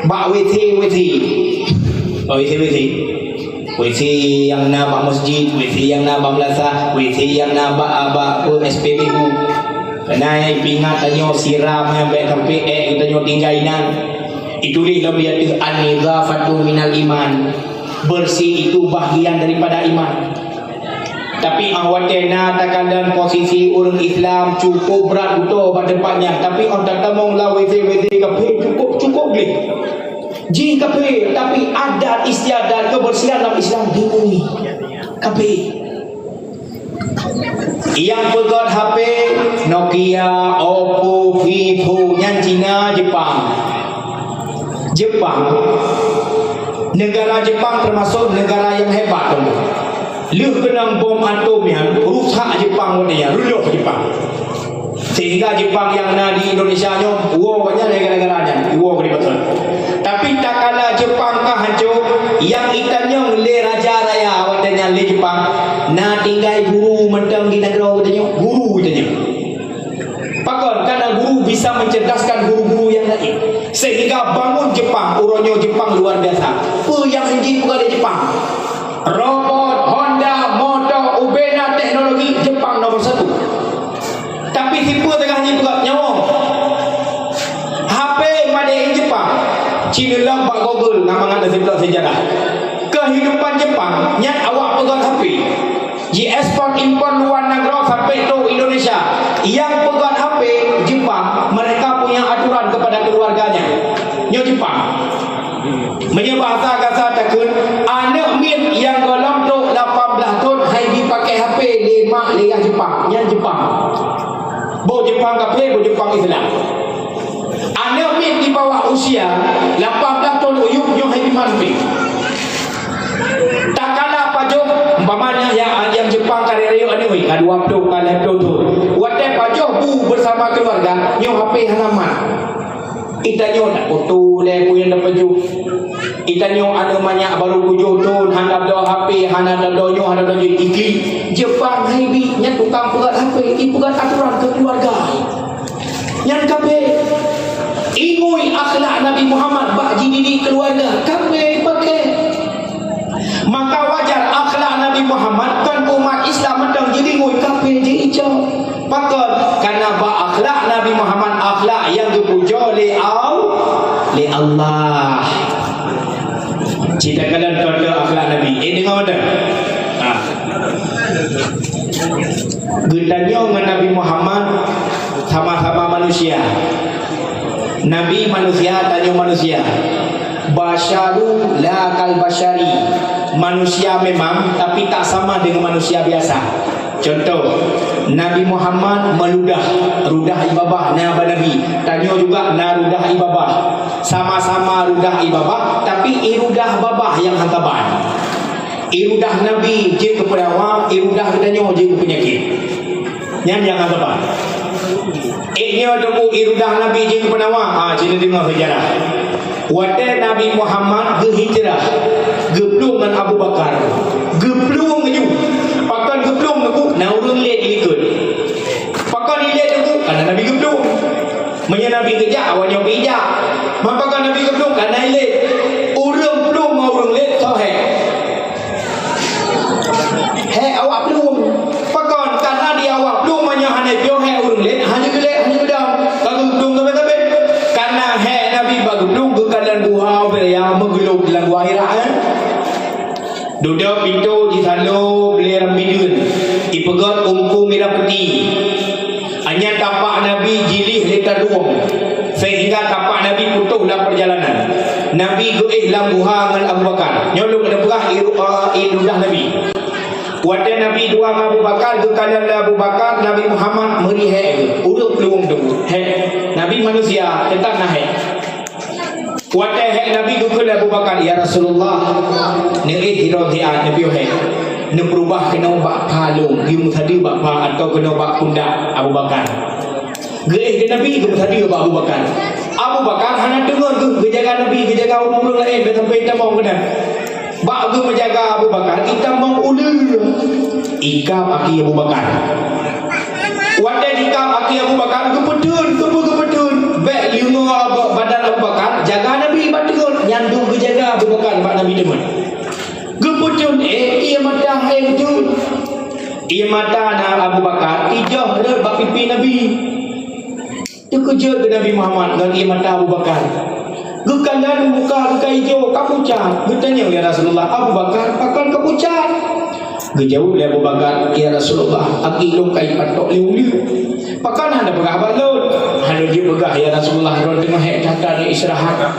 bak W C, W C. Oh, W C, W C. W C nyang na bak masjid, W C nyang na bak meulasah, W C nyang na bak, bak, apa, S P B U. Keunae pingat tanyoe siram nyang bék sampai ék tanyoe tinggai inan. Ituléh lom di ateueh, "An-nizafatu minal iman." Bersih itu bahagian daripada iman. Tapi, ah, watée na takalon posisi ureuëng Islam cukup brat beutôi bak teumpat nyan, tapi, ah, tatamong lam W C-W C kaphé cukup, cukup gleh. Jih kaphé, tapi adat istiadat kebersihan dalam Islam dipenuhi. Kaphé. Nyang peugöt H P Nokia, Oppo, Vivo, nyan Cina, Jepang. Jepang, negara Jepang teumasok negara nyang hebat teuma. Lheueh keunong bom atom nyan, rusak Jepang watée nyan, reuloh Jepang. Sehingga Jepang nyang na di Indonesia nyoe, woe banyak gara-gara nyan, woe keu dipeutron. Tapi takala Jepang ka hanco, nyang itanyong lé raja raya watée nyan lé Jepang, na tinggai guru mantong di nanggroe geutanyoe, guru geutanyoe. Pakon? Karena guru bisa mencerdaskan guru-guru yang lain. Sehingga bangun Jepang, uroe nyoe Jepang luar biasa. Peue nyang jih bukan dari Jepang. Robot, Honda, motor, ubena teknologi, Jepang nomor satu. Tapi sipeue tengah jih bukan nyawa. H P made in Jepang. Cina lom bak Google, nama ngana sejarah. Kehidupan Jepang, nyan awak peugöt H P. Jiekspor impor luwa nanggroe sampai trok Indonesia. Nyang peugöt H P Jepang, mereka punya aturan kepada keluarganya. Nyoe Jepang. Meunyoe bahasa gasa takheun, aneuk miet nyang gohlom trok lapan blaih thon hai jipakè H P lé mak Boh Jeupang kafé, boh Jeupang Islam. Aneuk miet di bawah usia lapan belas thon u yup nyoe hai iman pih. Takala pajoh, umpamanya ya, nyang Jeupang ka rayeuk aneuk, ka dua ploh, ka lhèe ploh thon. Watèe pajoh bu beusama keuluwarga, nyoe hapé hana mat. Geutanyoe na foto lé peue nyang na pajoh. Geutanyoe aneuk manyak barô tujoh thon, hana dua hapé, hana dua nyoe, hana dua jih, iklik. Jeupang hai bi, nyan tukang peugöt hapé, ipeugöt aturan keu keuluwarga. Nyan kafé. Ingui akhlak Nabi Muhammad bak jididik keuluwarga, kafé paké. Maka wajar akhlak Nabi Muhammad kon umat Islam mantong jideungoe kafé jiicok. Pakon? Karena bak akhlak Nabi Muhammad akhlak nyang geupujoe lé Al-, lé Allah. Cit takalon contoh akhlak Nabi. Eh, deungö beutôi. Ha. Geutanyoe ngon Nabi Muhammad sama-sama manusia. Nabi manusia, tanyoe manusia. Basyaru la kal basyari. Manusia memang, tapi tak sama dengan manusia biasa. Contoh, Nabi Muhammad meuludah, rudah ie babah na bak Nabi. Tanyoe juga na rudah ie babah. Sama-sama rudah ie babah, tapi ie rudah babah nyang han saban. Ie rudah Nabi jeuet keu peunawar, ie rudah geutanyoe jeuet keu peunyakét. Nyan nyang hana saban. Ék nyoe teungku ie rudah Nabi jeuet keu peunawar, ha, ci neudeungoe seujarah. Watèe Nabi Muhammad geuhijrah, geuplueng ngon Abu Bakar. Geuplueng laju. Pakon geuplueng teungku? Na ureueng lét di likot. Pakon ilét teungku? Karena Nabi geuplueng. Meunyoe Nabi geujak, awaknyoe pih jak. Pakon Nabi geuplueng? Karena ilét. Ureueng plueng ngon ureueng lét soe hék? Hék awak plueng. Pakon? Karena di awak plueng meunyoe hana piôh hék ureueng lét, hana geulét, hana geudong. Ka geuplueng sabe-sabe. Karena hék Nabi bak geuplueng geukalon guha ubé nyang meugeulop lam guha Hira, eh. Dudoe pintoe jisaloe lé rambideuen, ipeugöt ungku mirah peuti. Nyan tapak Nabi jilih lé tadueng, sehingga tapak Nabi putôh lam peurjalanan. Nabi geuéh lam guha ngon Abu Bakar. Nyoe lôn keuneuk peugah ie ru-, eh, ie ludah Nabi. Watèe Nabi dua ngon Abu Bakar, geukalon lé Abu Bakar, Nabi Muhammad meuri hék geuh. Ureueng plueng teungku. Hék. Nabi manusia, teutap na hék. Watèe hék Nabi geukheun lé Abu Bakar, "Ya Rasulullah, neuéh sidroe siat, neupiôh hék. Neupeurubah keunoe bak pha lôn, geumeusadeue bak pha atawa keunoe bak pundak Abu Bakar." Geuéh keu Nabi, geumeusadeue bak Abu Bakar. Abu Bakar hana teungeut geuh, geujaga Nabi, geujaga ureueng-ureueng laén, bèk sampai itamong keunan. Bak geumeujaga Abu Bakar, itamong uleue. Ikab aki Abu Bakar. Watèe dikab aki Abu Bakar, geupeutheun, geupeu-, geupeutheun. Bèk leungoe Abu, badan Abu Bakar, jaga Nabi bak teungeut. Nyan dum geujaga Abu Bakar bak Nabi teungeut. Geupeutheun, eh, ie mata hai geutheun. Ie mata na Abu Bakar, ijoh rhot bak pipi Nabi. Teukeujot keu Nabi Muhammad ngon ie mata Abu Bakar. Geukalon muka geuh ka ijo, ka pucat. Geutanyong, "Ya Rasulullah, Abu Bakar, pakon ka pucat?" Geujaweueb lé Abu Bakar, "Ya Rasulullah, aki lôn ka ipatok lé uleue." "Pakon hana peugah bak lôn?" "Hana jeuet peugah, ya Rasulullah, droe teungoh hék that-that istirahat."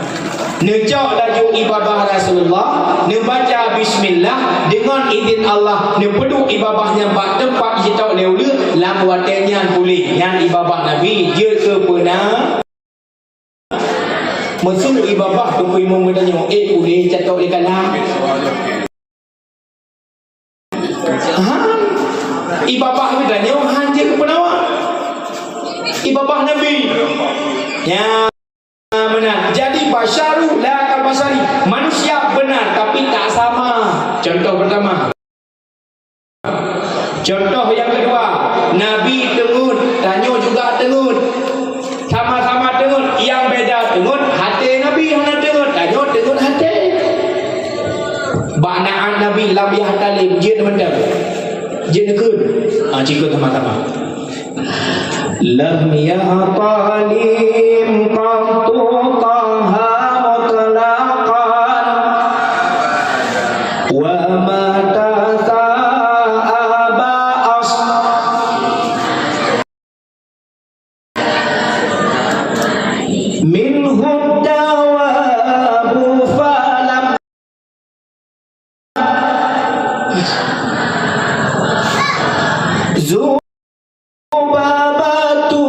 Neucok laju ie babah Rasulullah, neubaca bismillah, deungon idhin Allah, neupeuduek ie babah nyan bak teumpat jitok lé uleue, lam watèe nyan puléh. Nyan ie babah Nabi jeuet keu peuna. Meusu ie babah teungku imum geutanyoe, eh, puléh catok lé kala. Ha? Ie babah geutanyoe han jeuet keu peunawar. Ie babah Nabi. Ya, meunan. Jadi, basyaru la kal basyari. Manusia benar, tapi tak sama. Contoh pertama. Contoh nyang keudua, Nabi teungeut, tanyoe juga teungeut. Sama-sama teungeut, nyang beda teungeut, até Nabi hana teungeut, tanyoe teungeut até. Bak naát Nabi lam yah talim, jeuet mantong. Jeuet neukheun. Ah, cikheun sama-sama. Lam ya'talim qattu Taha mutlaqan, wa mata sa'aba as-, minhu dawabu falam Zubabatu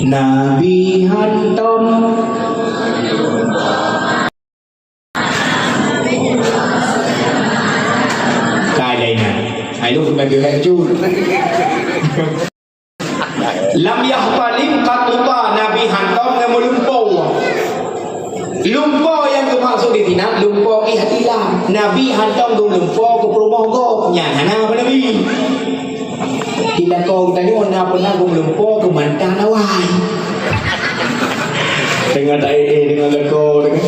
Nabi hantom. Ka laén nyan. Hai, lôn keuneuk geuhek jeuet. Lam yahtalim qattu, Nabi hantom ngon meulumpoe. Lumpoe nyang geumaksud di sinan lumpoe ihtilam. Nabi hantom geumlumpoe keu peurumoh gob. Nyan hana bak Nabi. Di lakoe geutanyoe na peuna geumlumpoe keu mantan awai. Teungoh ta-éh-éh deungon lakoe, deungon.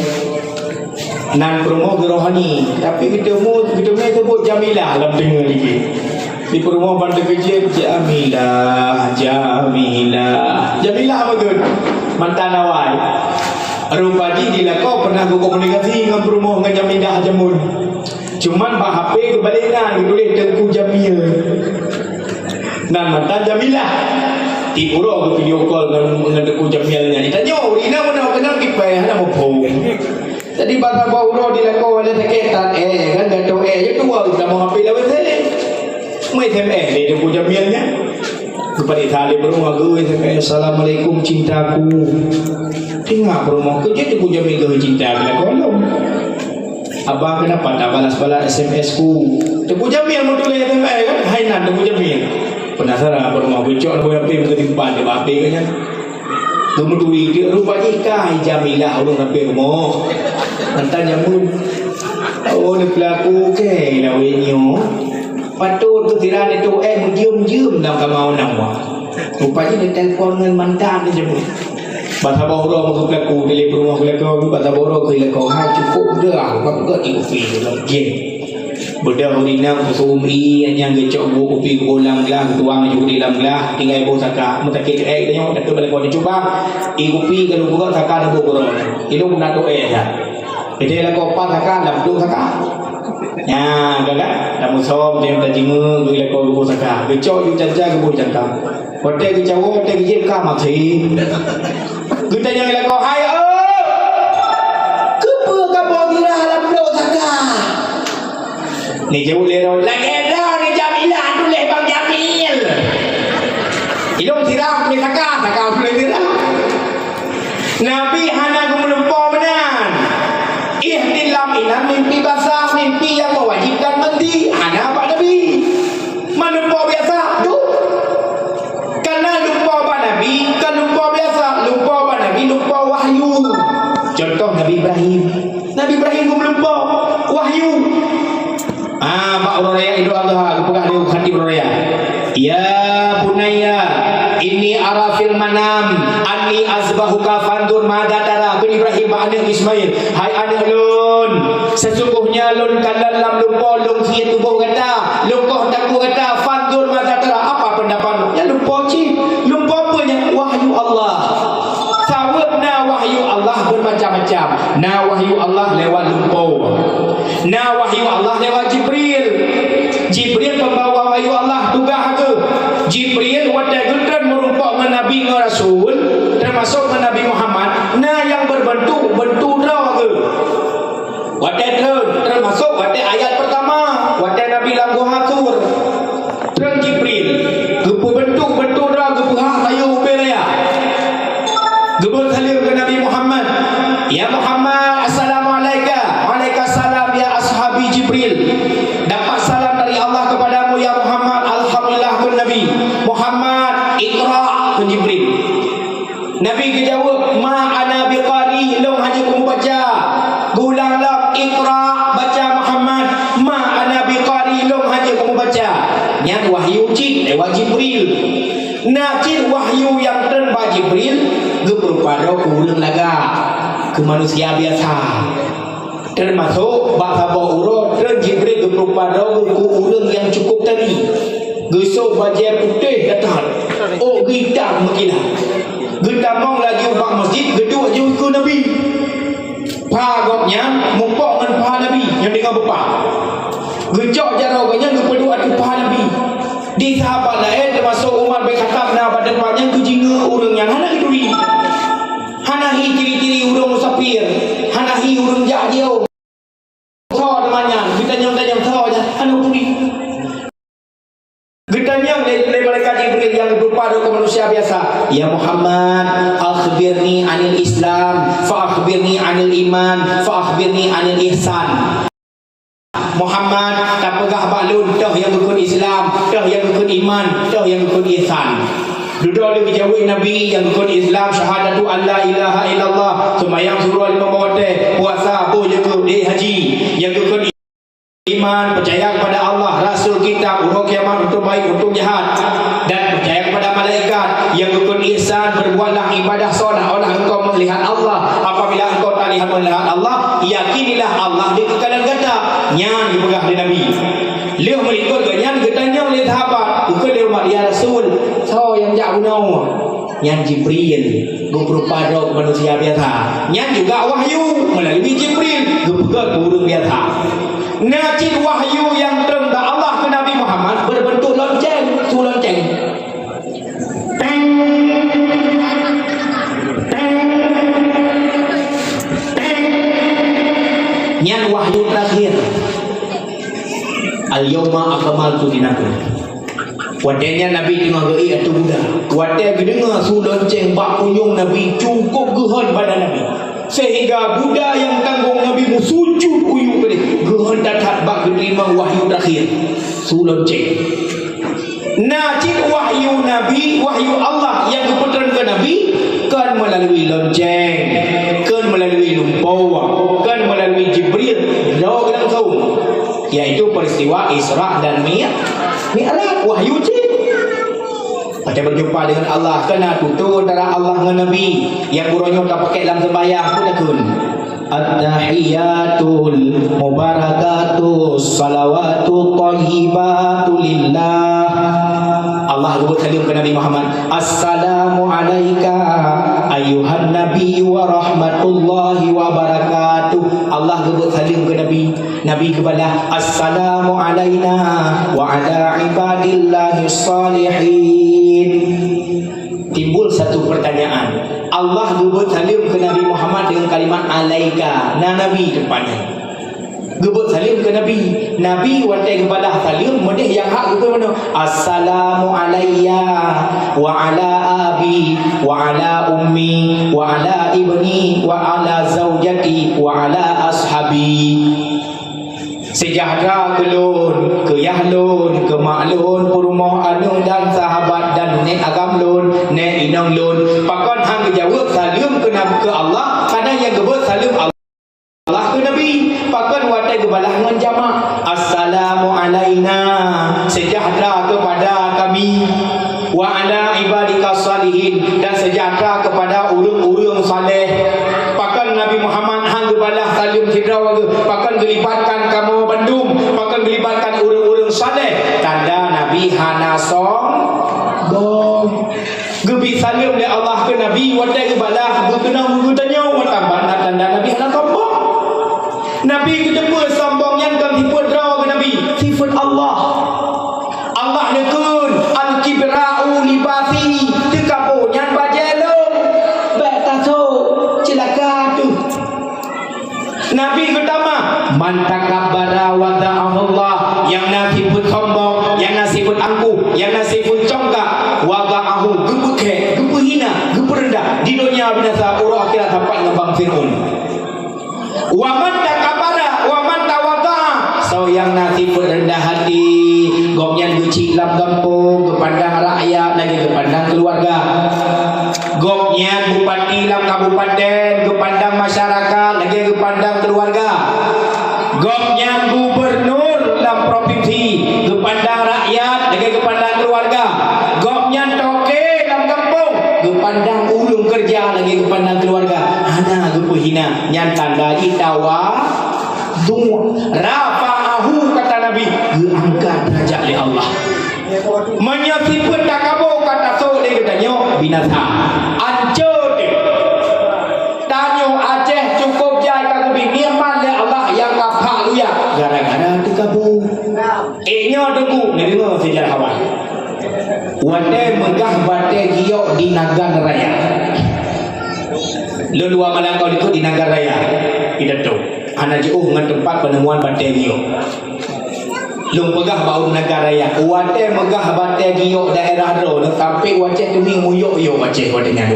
Nan peurumoh geurohani, tapi geuteumu, geuteumé seubut Jamilah lam teungoh lagi. Di peurumoh ban teukeujeuet, "Jamilah, Jamilah." Jamilah bagot, mantan awai. Rupa jih di lakoe pernah geukomunikasi ngon peurumoh ngon Jamilah jameun. Cuman bak H P geubalek nan geutuléh Teungku Jamil. Nan mantan Jamilah. Tiep uroe geuvideo call ngon, ngon Teungku Jamil nyan. Ditanyoe, "Ina meunan keunan kipai hana muphom." Jadi bak saboh uroe di lakoe lé sakét that, eh, kan, gato, eh, je dua udah mau H P lawét seh. Mau S M S lé Teungku Jamil nyan. Geuparéksa lé peurumoh geuh S M S, "Assalamualaikum cintaku." Teungoh peurumoh keujeuet Teungku Jamil geuh cinta keu lakoe lom. "Abang, kenapa tak balas-balas S M S ku?" Teungku Jamil meutuléh S M S kan? Hai nan Teungku Jamil. Penasaran peurumoh geucok lampu H P meukeutimphan di H P geuh nyan. Geumeuturi, rupa jih ka Jamilah ureueng ramé rumoh. Mantan jameun. Oh, neupeulaku keu lawét nyoe. Patôt keu sira neutôk éh meujeuem-jeuem lam kama u nama. Rupa jih neutelepon ngon mantan jameun. Bak saboh uroe meugeupeuleukô, telepon rumoh geuleuko, bak saboh uroe geuleuko, hai cukôp dah, bak peugöt di kupi, bak jén. Beudôh ureueng inong peuseu'uem ié nyang geucok bu kupi geuboh lam glah, geutuang ju di lam glah, tinggai boh saka, meusakét ék tanyoe, takot bak lakoe teucubang, ié kupi ka lôn peugöt saka neuboh keudroe. Ilôn na doe that. Geude lakoe pat saka, lam ploh saka. Nyan, ka kan? Lam musôm, nyang tajingeue, geude lakoe geuboh saka. Geucok ju canca, geuboh canca. Watèe geucawoe, watèe geujieb ka maté. Geutanyong lé lakoe, "Hai, oh! Keupeue kamoe girah lam ploh saka?" Neujaweueb lé droe, "Lagèe droe ni Jamilah tuléh Bang Jamil." Ilôn sira tuléh saka, saka tuléh sira. Nabi hana geumeulumpoe meunan. Ihtilam inan mimpi basah, mimpi nyang meuwajibkan mandi, hana bak Nabi. Meulumpoe biasa, tu. Kana lumpoe bak Nabi, kon lumpoe biasa, lumpoe bak Nabi, lumpoe wahyu. Contoh Nabi Ibrahim. Nabi Ibrahim geumeulumpoe wahyu. Ah, bak uroe raya Idul Adha, geupeugah lé khatib uroe raya, "Ya bunayya, inni ara fil manam anni azbahuka fanzur madza tara." Kheun Ibrahim bak aneuk Ismail, "Hai aneuk lôn, sesungguhnya lôn kalon lam lumpoe lôn sie tuboh gata, lôn koh takue gata, fanzur madza tara, apa peundapat lôn?" Nyan lumpoe cit, lumpoe peue nyan? Wahyu Allah. Sabab na wahyu Allah beumacam-macam. Na wahyu Allah lewat lumpoe. Na wahyu Allah lewat Jibril. Jibril pembawa wahyu Allah, tugaih geuh. Jibril watèe geutreun meurumpok ngon nabi ngon rasul, teumasok ngon Nabi Muhammad, na nyang berbentuk, bentuk droe geuh. Watèe treun, teumasok watèe ayat pertama, watèe Nabi lam Guha Tur. Treun Jibril, geupeubentuk-bentuk droe, geupeuhah sayô ubé raya. Geubeuet saleuem keu Nabi Muhammad, "Ya Muhammad, assalamu alaika." "Waalaikumsalam, ya ashabi Jibril." "Dapat salam dari Allah kepadamu, ya Muhammad." "Alhamdulillah," kheun Nabi. "Muhammad, iqra," kheun Jibril. Nabi geujaweueb, "Ma ana biqari, lôn hana kubaca." Geuulang lom, "Iqra, baca Muhammad." "Ma ana biqari, lôn hana kubaca." Nyan wahyu cit lewat Jibril. Na cit wahyu nyang treun bak Jibril, geupeurupa droe keu ureueng lagak, keu manusia biasa. Teumasok bak saboh uroe treun Jibril geupeurupa droe keu ureueng nyang cukup tari. Geusôk bajèe putéh that-that, ôk geuitam meukilat. Geutamong laju bak masjid, geuduek ju keu Nabi. Pha gobnyan mupok ngon pha Nabi nyang teungoh beupah. Geucok jaroe gobnyan geupeuduek ateueh pha Nabi. Di sahabat laén teumasok Umar bin Khattab na bak teumpat nyan geujingeue ureueng nyan hana geuturi. Hana hi ciri-ciri ureueng musafir, hana hi ureueng jak jiôh. Soe teuma nyan, geutanyong-tanyong soe nyan, hana geuturi. Geutanyong lé, lé malaikat Jibril nyang Padahai keu manusia biasa, "Ya Muhammad, akhbirni anil Islam, fa akhbirni anil iman, fa akhbirni anil ihsan." Muhammad, tapeugah bak lôn, toh nyang geukheun Islam, toh nyang geukheun iman, toh nyang geukheun ihsan. Dudoe lé geujaweueb Nabi, nyang geukheun Islam, syahadatu an la ilaha illallah, seumayang surah lima watèe, puasa, boh jeukeue, éh haji, nyang geukheun iman, percaya kepada Allah, Rasul, kitab, uroe kiamat, untung baik, untung jahat, dan percaya kepada malaikat. Nyang geukheun ihsan, berbuatlah ibadah seolah-olah engkau melihat Allah. Apabila engkau tak lihat melihat Allah, yakinilah Allah di keukanan gata. Nyan geupeugah lé Nabi. Lheueh meulikot geuh nyan geutanyong lé sahabat, geukheun lé umat, "Ya Rasul, soe nyang jak bunoe?" Nyan Jibril, geupeurupa droe manusia biasa. Nyan juga wahyu melalui Jibril, geupeugah keu ureueng biasa. Na cit wahyu nyang treun bak Allah keu Nabi Muhammad berbentuk lonceng, su lonceng. Teng. Teng. Teng. Nyan wahyu terakhir. Al-yauma akmaltu dinakum. Watèe nyan Nabi teungoh geuék ateueh guda. Watèe geudeungoe su lonceng bak punyueng Nabi, cukôp geuhon badan Nabi. Sehingga guda nyang tanggong Nabi meusujut u yup keudéh. Geuhon that-that bak geuteurimong wahyu terakhir. Su lonceng. Na cit wahyu Nabi, wahyu Allah nyang geupeutreun keu Nabi, kon meulalu lonceng, kon meulalu lumpoe, kon meulalu Jibril, droe langsông, yaitu peristiwa Isra dan Mi-, Mi'raj, wahyu cit. Watèe berjumpa dengan Allah, kon na tutoe antara Allah ngon Nabi, nyang uroe nyoe tapakék lam seumbahyang, peue takheun? At-tahiyyatul mubarakatus salawatut thayyibatu lillah. Allah geubeuet saleuem keu Nabi Muhammad. "Assalamu alaika ayyuhan nabiyyu wa rahmatullahi wa barakatuh." Allah geubeuet saleuem keu Nabi. Nabi geubalah, "Assalamu alaina wa ala ibadillahis shalihin." Timbul satu pertanyaan. Allah geubeuet saleuem keu Nabi Muhammad dengan kalimat alaika. Na Nabi teumpat nyan. Geubeuet saleuem keu Nabi. Nabi watèe geubalah saleuem, meudeh nyang hak geukheun meunoe, "Assalamu alayya wa ala abi wa ala ummi wa ala ibni wa ala zaujati wa ala ashabi." Sejahtera keu lôn, keu yah lôn, keu mak lôn, peurumoh, aneuk dan sahabat dan nèk agam lôn, nèk inong lôn. Pakon han geujaweueb saleuem keu Nabi, keu Allah, karena nyang geubeuet saleuem Allah keu Nabi. Pakon watèe geubalah ngon jamak, "Assalamu alaina," sejahtera kepada kami. "Wa ala ibadika shalihin," dan sejahtera kepada ureueng-ureueng saleh. Pakon Nabi Muhammad han geubalah saleuem sidroe geuh, pakon geulibatkan kamoe bandum, pakon geulibatkan ureueng-ureueng saleh? Tanda Nabi hana sombong. Geubri saleuem lé Allah keu Nabi, watèe geubalah, geukeunong geutanyoe, watèe ban na tanda Nabi hana sombong. Nabi geuteupeue sombong nyan kon sifeuet droe geuh Nabi, sifeuet Allah. Allah neukheun, "Al-kibra'u libasi," teukapo nyan bajèe lôn. Bèk tasôk, ceulaka teuh. Nabi geutamah, "Man takabbara wada'ahullah," nyang na sifeuet sombong, nyang na sifeuet angkuh, nyang na sifeuet congkak, wada'ahu, geupeukhèe, geupeuhina, geupeureundah di donya binasa, uroe akhirat sapat ngon bang Fir'aun. Wa man takabara, wa man tawada'a. Soe nyang na sifeuet reundah hati, gobnyan geuchik lam gampông, geupandang rakyat lagèe geupandang keuluwarga. Gobnyan bupati lam kabupaten, geupandang masyarakat lagèe geupandang keuluwarga. Gobnyan gubernur lam provinsi, geupandang rakyat lagèe geupandang keuluwarga. Gobnyan toke lam gampông, geupandang ureueng keureuja lagèe geupandang keuluwarga. Hana geupeuhina. Nyan tanda jih tawadhu. Rafa'ahu, kata Nabi, geuangkat derajat lé Allah. Meunyoe sifeuet takabô ka tasôk lé geutanyoe, binasa. Ancô teuh. Tanyoe Aceh cukôp jai ka geubri nikmat lé Allah nyang ka phak luya gara-gara takabô. Eh, nyoe Teungku, neudeungoe seujarah awai. Watèe meugah batèe giok di Nagan Raya. Lôn dua malam kau likot di Nagan Raya, pidato. Hana jiôh ngon teumpat peuneumuan batèe giok. Lôn peugah bak ureueng Nagan Raya, watèe meugah batèe giyok daerah droeneuh, sampoe u Aceh teumieng muyok-yok Aceh watèe nyan.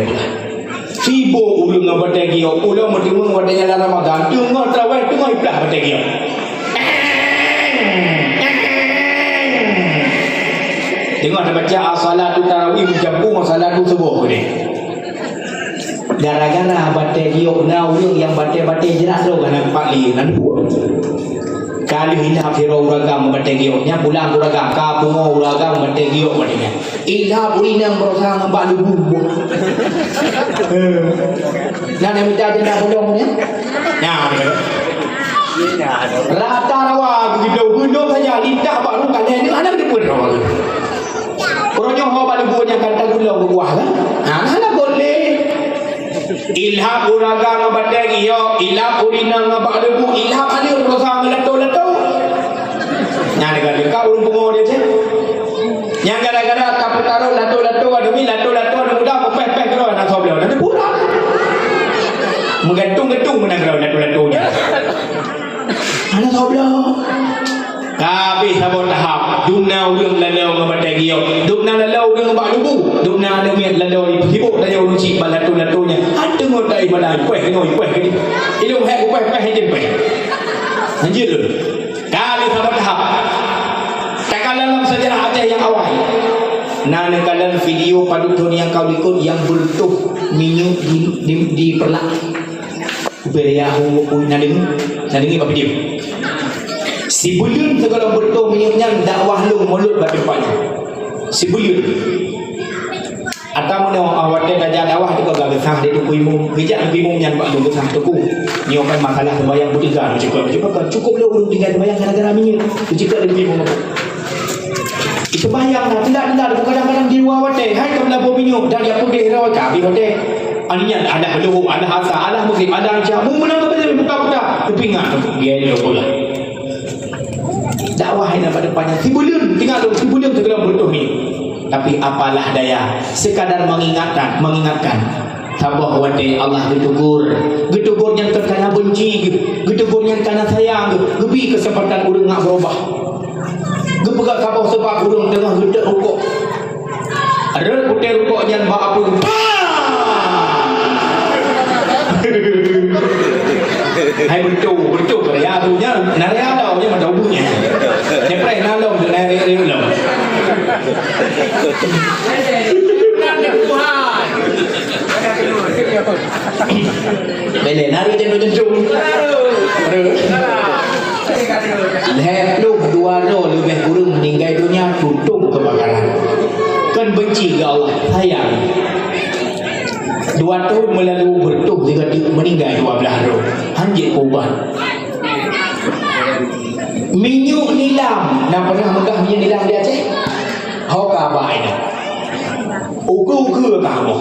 Sibok ureueng ngon batèe giyok, ulôn meuteumeung watèe nyan lam Ramadan, teungoh tarawèh, teungoh iplah batèe giyok. Teungoh tabaca as-salatu tarawih meujampung ngon salatu suboh keudéh. Gara-gara batèe giyok na ureueng nyang batèe-batèe jeurat droe ka nampak lé nan buet. Ka lheueh ilap sidroe ureueng agam batèe giyok, nyan pulang ureueng agam, ka pungo ureueng agam batèe giyok batèe nyan. Ilap ureueng inong beurosa ngon bak lubu. Heh. Nyan nyang mita jeuet bolong nyan. Nyan. Rata rawa begitu, gunong saja, lidah baru kan, hana beuteupeue rawa. Uroe nyoe ho bak leubue nyang ka tagulong beubuah kan? Ha, hana boleh. Ilham ureueng agam ngon batèe giyok, ilham ureueng inong ngon bak leubue, ilham aneuk beurasa ngon lato-lato. Nyan ka leuka ureueng pungo di Aceh. Nyang gara-gara ka peutarot lato-lato aneuk mi, lato-lato aneuk muda, peupaih-paih keudroe, na soe bloe, na teupeue. Meugantung-gantung meunan keudroe lato-lato nyan. Hana soe bloe. Ka habéh saboh tahap. Dum na ureueng lalô ngon batèe giyok. Dum na lalô ureueng ngon bak lubu. Dum na aneuk miet lalô ipeuhibok tanyoe ureueng chik bak lato-lato nyan. Ateungoh taéh malam, pèh nyoe, pèh nyoe. Ilôn hèk kupèh, pèh hèk jeuet pèh. Hanjeuet lôn. Ka habéh saboh tahap. Takalon lam seujarah Aceh nyang awai. Na neukalon video padub thôn nyang ka likot nyang beureutoh minyeuk di, di, di Peureulak. Ubé ya hu, hu, na deungoe, na deungoe bak video. Sibuleuen sigohlom beureutoh minyeuk nyan dakwah lôn mulod bak teumpat nyan. Sibuleuen. Ata meunoe, ah, watèe tajak dakwah teuka geupeugah di Teungku Imum, geujak Teungku Imum nyan bak lôn geupeugah, "Teungku, nyoe kan masalah seumayang beutiga, cukup, cukup, cukup lé ureueng tinggai seumayang gara-gara minyeuk." Geucok lé Teungku Imum. Seumayang na, teulat-teulat, kadang-kadang di luwa watèe, hai ka meulaboh minyeuk, dan jak peugèt rot, ka habéh watèe. Anian, alah luhô, alah asa, alah magrib, alah isya, mu meunan ka beutôi buka-buka. Tapi ingat, gèt lom pula. Dakwah hana pada panjang. Sibuleuen, tinggai lom sibuleuen sigohlom beureutoh minyeuk. Tapi apalah daya, sekadar mengingatkan, mengingatkan. Saboh watèe Allah geutegur. Geutegur nyan kon kana beunci geuh, geutegur nyan kana sayang geuh, geubri keuseumpatan ureueng nyak beurubah. Geupeugah saboh seubab ureueng teungoh geuteuk rukok. Rhot putéh rukok nyan bak apui. Pah! Hai beutôi, beutôi. Ya, tu nyan, nyan ya, dah, nyan macam ubun nyan. Nyan preh na lom, tu na rayek-rayek lom. Bèk lé, nari jantung-jantung. Lhèe ploh dua droe leubeh kureueng meuninggai donya tutoe keubakaran. Kon beunci keu Allah, sayang. Dua thôn meulalu beureutoh sigoe teuk meuninggai dua blaih droe. Hanjeuet keu ubat. Minyeuk nilam, na peunah meugah minyeuk nilam di Aceh? Ho ka bak nyan. Ukeue-ukeue ka boh.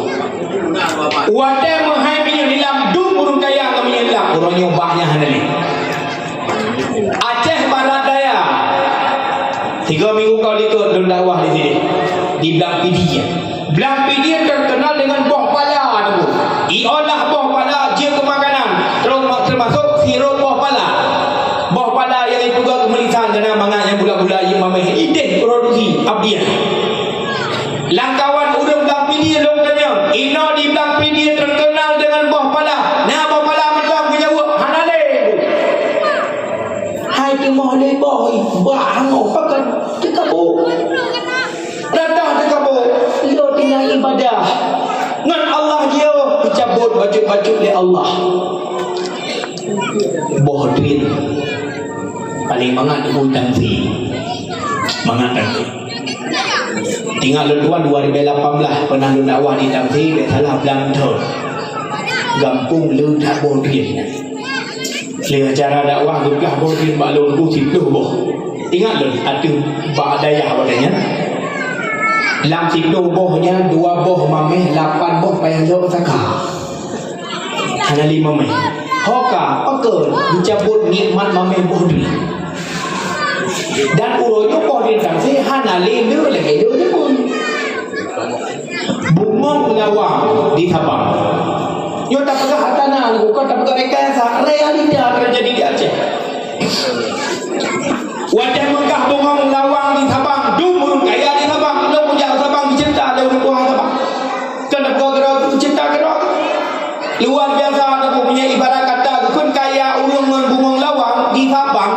Watèe meuhai minyeuk nilam, dum ureueng kaya ngon minyeuk nilam, uroe nyoe bak nyan hana lé. Aceh Barat Daya. Tiga minggu ka likot lôn dakwah di sini. Di Blang Pidie. Blang Pidie terkenal dengan boh pala, Teungku. Iolah boh pala jeuet keu makanan, termasuk sirop boh pala. Boh pala nyang ipeugöt keu meulisan, keunan mangat nyang bulat-bulat jeuet mamèh. Idéh produksi Abdian. Lam kawan ureueng Blang Pidie lôn tanyong, inoe di Blang Pidie terkenal dengan boh pala. Na boh pala mantong geujaweueb, hana lé. Hai teumoh lé boh, bak hangoh pakon teukaboh. Rata teukaboh, lôn tinggai ibadah. Ngon Allah jioh, geucabot bacut-bacut lé Allah. Boh drien. Paléng mangat u Tangsi. Mangat Tangsi. Ingat lôn tuan, dua ribu lapan belas pernah lôn dakwah di Tangsi, bèk salah blang thôn. Gampông le that boh drien. Lé acara dakwah geuplah boh drien bak lôn, siplôh boh. Ingat lôn, ateueh bak dayah watèe nyan. Lam siplôh boh nyan, dua boh mamèh, lapan boh payah lhok saka. Hana lé mamèh. Ho ka, pakon geucabot nikmat mamèh boh drien. Dan uroe nyoe boh drien Tangsi hana lé le lagèe le jameun. Bungong lawang di Sabang. Nyoe tapeugah hana, bukan tapeugah rekayasa, realita terjadi di Aceh. Watèe meugah bungöng lawang di Sabang, dum ureueng kaya di Sabang, lôn kujak Sabang, geucebta lé ureueng tuha Sabang. Keuneuk geucebta keudroe. Luar biasa, teungku, meunyoe ibarat kata geukheun kaya ureueng ngon bungöng lawang di Sabang,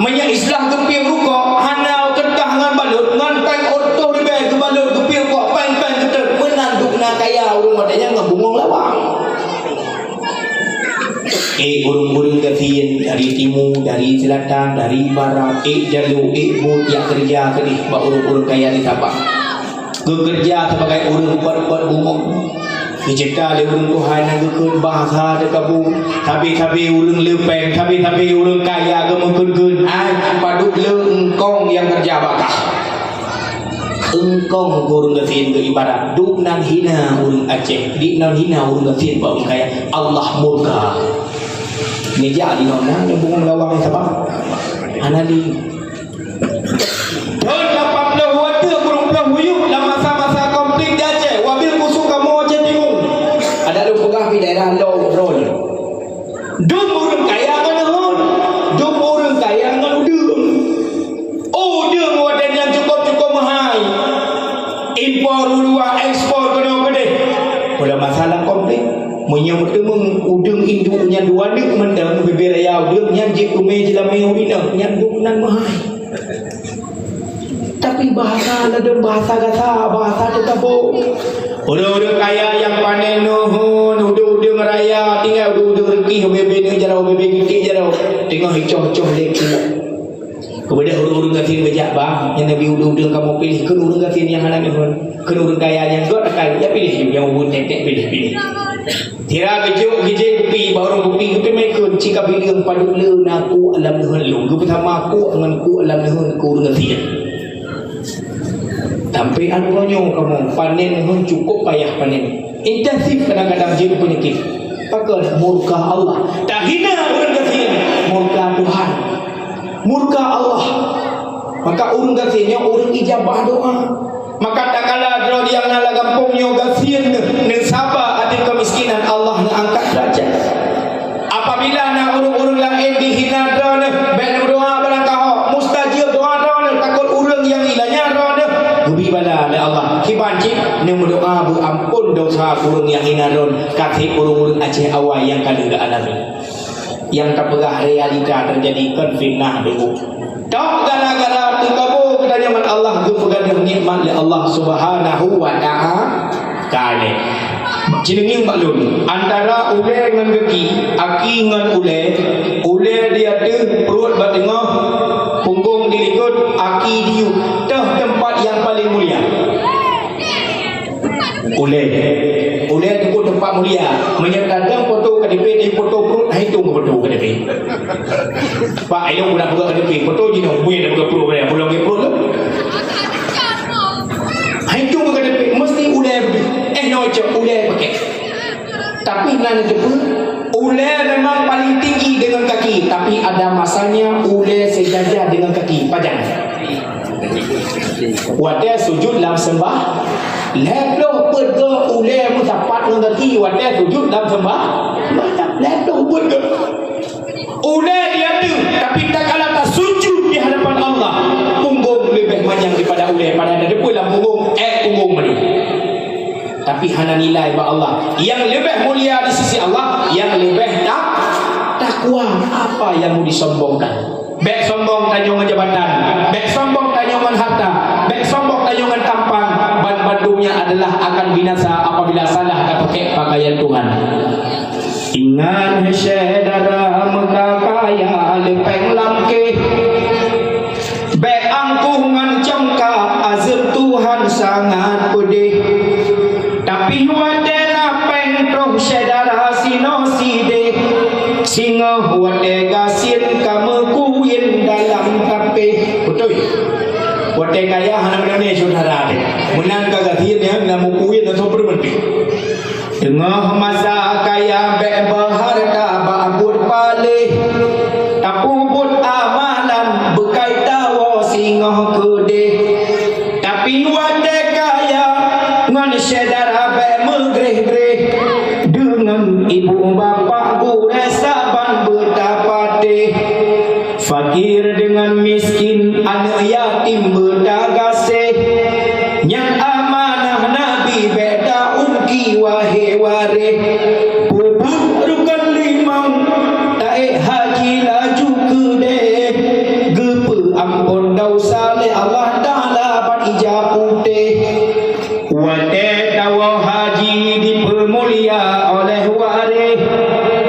meunyoe istilah geupiep rukok, hana keureudah ngon balot, ngon péng uroe toh ribèe geubalot, geupiep rukok péng-péng geutot, meunan dum na kaya ureueng watèe nyan ngon bungöng lawang. Eh, ureueng-ureueng gasien dari timu, dari selatan, dari barat, eh, jaloe, eh, buet jak keureuja keudeh bak ureueng-ureueng kaya di Sabang. Geukeureuja sibagai ureueng pot-pot bungöng. Geucebta lé ureueng tuha nyang geukheun bahasa teukabu. Sabe-sabe ureueng le péng, sabe-sabe ureueng kaya geumeukeun-keun. Ai, padub le eungkong nyang keureuja bak kah. Eungkong keu ureueng gasien geuibarat, dum nan hina ureueng Aceh, di nan hina ureueng gasien bak ureueng kaya. Allah murka. Meujak di nan, na bungöng lawang Sabang. Hana lé. Thôn lapan ploh dua teuk ureueng ploh miyueb lam masa-masa konflik di Aceh, wabil khusus kamoe Aceh Timu. Adak lôn peugah di daerah Lhok Rol. Dum ureueng kaya ngon leuheun, dum ureueng kaya ngon udeueng. Udeueng watèe nyan cukôp-cukôp meuhai. Impor u luwa, ekspor keunoe keudeh. Pada masalah konflik, meunyoe meuteumèe udeueng induek nyan dua neuk mantong, bibèe raya udeueng nyan jeuet teumèe jeulamèe ureueng inong, nyan dum nan meuhai. Tapi bahasa ladôm bahasa gata, bahasa teutabok. Ureueng-ureueng kaya nyang panen leuheun, udeueng-udeueng raya, tinggai udeueng-udeueng reukih, ubé-ubé jaroe, ubé-ubé geutik jaroe, teungoh icoh-coh lé kuek. Keumudian ureueng-ureueng gasien geujak bang, nyan Nabi udeueng-udeueng kamoe piléh, kheun ureueng gasien nyang hana leuheun, kheun ureueng kaya nyang gèt akai, ya piléh nyang ubit tek-tek piléh-piléh. Sira geujok geujék kupi, bak ureueng kupi geuteumèe kheun, cit ka bileueng padub le na kuek lam leuheun lôn. Geupeusama kuek ngon kuek lam leuheun keu ureueng gasien. Sampoe uroe nyoe kamoe panen leuheun cukôp payah panen. Intensif kadang-kadang jeuet peunyakét. Pakon? Murka Allah. Tahina ureueng gasien, murka Tuhan. Murka Allah. Maka ureueng gasien nyoe ureueng ijabah doa. Maka takala droe nyang na lam gampông nyoe gasien neuh, neusaba ateueh keumiskinan, Allah neuangkat derajat. Apabila na ureueng-ureueng laén dihina droeneuh, bèk neumeudoa barang ka ho, mustajab doa droeneuh, takot ureueng nyang ilanya droeneuh geubi bala lé Allah. Kiban cit neumeudoa beuampôn dosa ureueng nyang hina droeneuh, ka sép ureueng-ureueng Aceh awai nyang ka lheueh geualami. Nyang tapeugah realita teujadi, kon fitnah, Teungku. Toh gara-gara teukabu geutanyoe ngon Allah, geupeugadôh nikmat lé Allah Subhanahu wa Ta'ala. Ka lheueh. Ci neungieng bak lôn, antara ulèe ngon gaki, aki ngon ulèe, ulèe di ateueh, pruet bak teungoh, punggong di likot, aki diyueb, toh teumpat nyang paleng mulia. Ulèe. Ulèe teungku teumpat mulia. Meunyoe tateueng foto K T P, di foto pruet, hai tueng foto K T P. Pak, ayo udah buka K T P, foto jinoe, buya dah buka pruet, buya pulang ke pruet tu. Hai tueng K T P, mesti ulèe beudôh. Eh, nyoe cok ulèe pakai. Tapi nan teupeu, ulèe memang paling tinggi dengan kaki, tapi ada masanya ulèe sejajar dengan kaki. Pajan. Watèe sujud lam seumbah, lhèe ploh peuet goe ulèe meusapat ngon gaki watèe sujud lam seumbah, lhèe ploh peuet goe. Ulèe di ateueh, tapi takala tasujud di hadapan Allah, punggong leubeh manyang daripada ulèe, padahai na deungon lam punggong, eh, punggong mandum. Tapi hana nilai bak Allah. Nyang leubeh mulia di sisi Allah, nyang leubeh ta-, takwa. Apa nyang mau disombongkan? Bèk sombong tanyoe ngon jabatan, bèk sombong tanyoe ngon harta, bèk sombong tanyoe ngon tampan. Ban-, bandum nyan adalah akan binasa apabila salah tapakék pakaian Tuhan. Ingat, syedara, meuka kaya lé péng lam kéh. Bèk angkuh ngon congka, azeuet Tuhan sangat peudeh. Tapi watèe na péng troh syedara sinoe sideh, singoh watèe gasien ka meukuyen dalam tapéh. Beutôi. Watèe kaya hana meunan syedara teuh. Meunan ka gasien nyan na meukuyen atau peureumeuti. Teungoh masa kaya bèk beuharta bak buet paléh, tapeubuet amalan beukai tawoe singoh keudeh. Tapi watèe kaya ngon syedara bèk meugreh-greh, deungon ibu bapak gurèe saban beutapatéh. Fakir deungon miskin yatim beutagaséh. Nyan amanah Nabi bék taungki wahé waréh. Peubuet rukon limong, taék haji laju keudéh. Geupeuamphon desya lé Allah Taala ban ija putéh. Watée tawoe haji dipeumulia oleh waréh,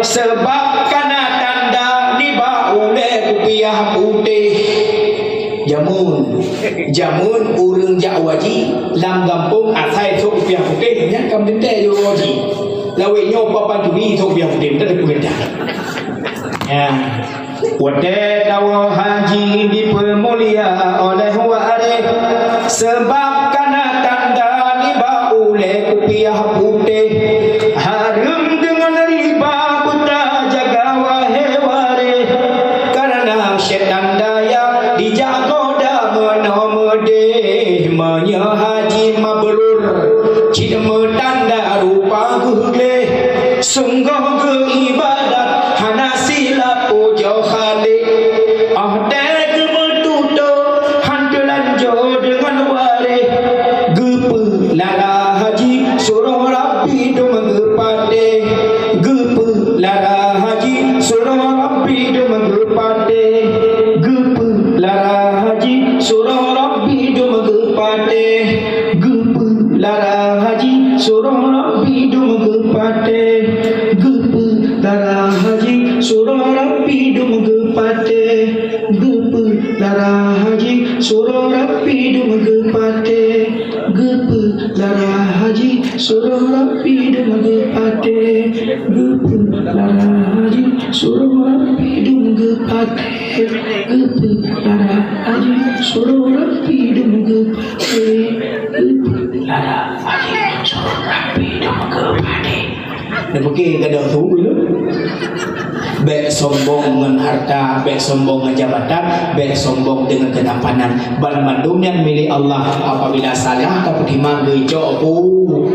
sabab kana tanda nibak ulée kupiah putéh. Jameun, jameun ureuëng jak haji lam gampông asai sôk kupiah putéh, nyan ka meuteuntée jeuet haji. Lawét nyoe papan turi sôk kupiah putéh, meunan peugah. Ya. Watée tawoe haji dipeumulia oleh waréh, sabab kana tanda nibak ulée kupiah putéh. Hareuem deungon riba beutajaga wahé waréh, kareuna syaitan daya dijago da meunoe meudéh. Meunyoe haji mabrur, cit meutanda rupa geuh gleh. Sunggoh geuibadat hana silap ujoe Khalik. Óh tée geumeututoe han teulanjô deungon waréh. Geupeulara haji surôh Rabbi dum geupatéh. Geupeulara haji surôh Rabbi dum geupatéh. Geupeulara haji surôh Rabbi dum geupatéh. Geupeulara haji surôh Rabbi dum geupatéh. Geupeulara haji surôh Rabbi dum geupatéh. Geupeulara haji surôh Rabbi dum geupatéh. Geupeulara haji surôh Rabbi dum geupatéh. Geupeulara haji surôh Rabbi dum geupatéh. Geupeulara haji surôh Rabbi dum geupatéh. Geupeulara haji surôh Rabbi dum geupatéh. Neupike gadôh su ulôn. Bék sombong ngon harta, bék sombong ngon jabatan, bék sombong deungon keutampanan. Banmandum nyan milék Allah. Apabila salah tapeutimang geucok pu-,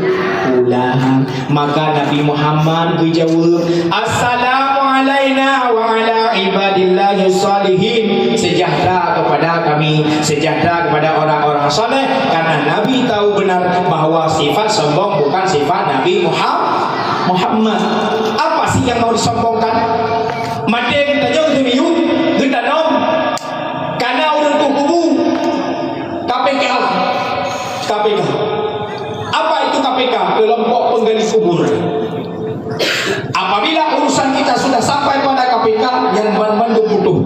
pulang. Maka Nabi Muhammad geujaweueb, "Assalamu alaina wa ala ibadillahis shalihin." Sejahtera kepada kami, sejahtera kepada orang-orang saleh, karena Nabi tahu benar bahwa sifat sombong bukan sifat Nabi Muham-, Muhammad. Apa sih yang mau disombongkan? Maté geutanyoe geumiyueb, geutanom, kana ureuëng kuh kubu. K P K, K P K. Apa itu K P K? Kelompok penggali kubur. Apabila urusan kita sudah sampai pada K P K, nyan banmandum butuh.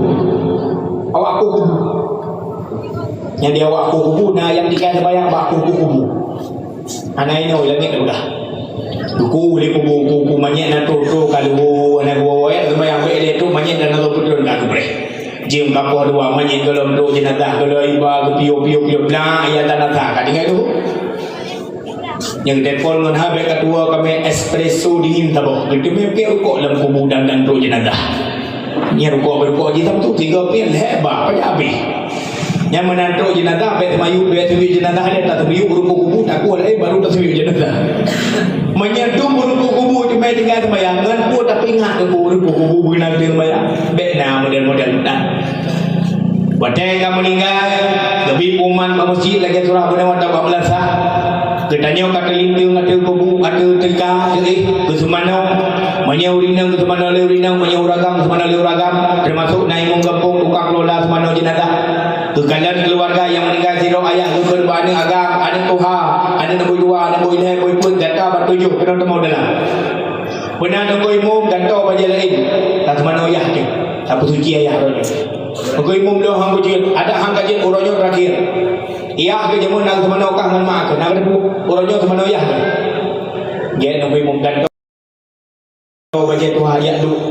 Awak kuh kubu. Nyan di awak kuh kubu, na nyang tinggai seumayang bak kuh kubu. Hana inoe langét dah. Duku lé kubu, kubu manyét na trok-trok ka luhu, hana geuwoe, ya, seumayang bék lé trok manyét dan na trok peutrön ka geubreh. Jeuem ka poh dua manyét golom trok jeunazah, golom iba geupiôh-piôh-piôh blang, ya tanasa ka tinggai tu. Nyang telepon ngon ha bék ka tuwoe kami espresso dingin saboh. Geuteumé pih rukok lam kubu dan, dan trok jeunazah. Nyan rukok, rukok jih tam tu tiga pih lhée bak, payah habéh. Nyan meunan trok jeunazah, bék teumiyueb, bék teumiyueb jeunazah, lé tateumiyueb ureuëng kubu, takue lé baru tateumiyueb jeunazah. Meunyoe dum ureuëng kubu teumé tinggai seumayang, ngon peue tapeuingat ureuëng kubu beuna teumé seumayang. Bék na model-model meunan. Watée ka meuninggai, geubi umat bak meuseujid lagée surah beuna watée bak meulasah. Geutanyoe ka teulinteung ateueh kubu, ateueh teuka, teuéh, geuseumanoe. Meunyoe ureuëng inong geuseumanoe lé ureuëng inong, meunyoe ureuëng agam geuseumanoe lé ureuëng agam, teumasok na imum gampông, tukang kelola seumanoe jeunazah. Geukalon keuluwarga nyang meuninggai sidroe ayah geukheun bak aneuëk agam, aneuëk tuha, aneuëk neubui dua, neubui lhée, bui peuet, gata ban tujoh keunoe tamong dalam. Beuna neubui imum, gantoe bajée laén, taseumanoe yah teuh, tapeusuci ayah roh nyoe. Neubui imum lôn hang kujeuet, adak hang kajeuet uroe nyoe terakhir. Yah keu jameun na seumanoe kah ngon ma keuh, na keuh uroe nyoe seumanoe yah keuh. Gét neubui imum gantoe. Bajée tuha jak duek.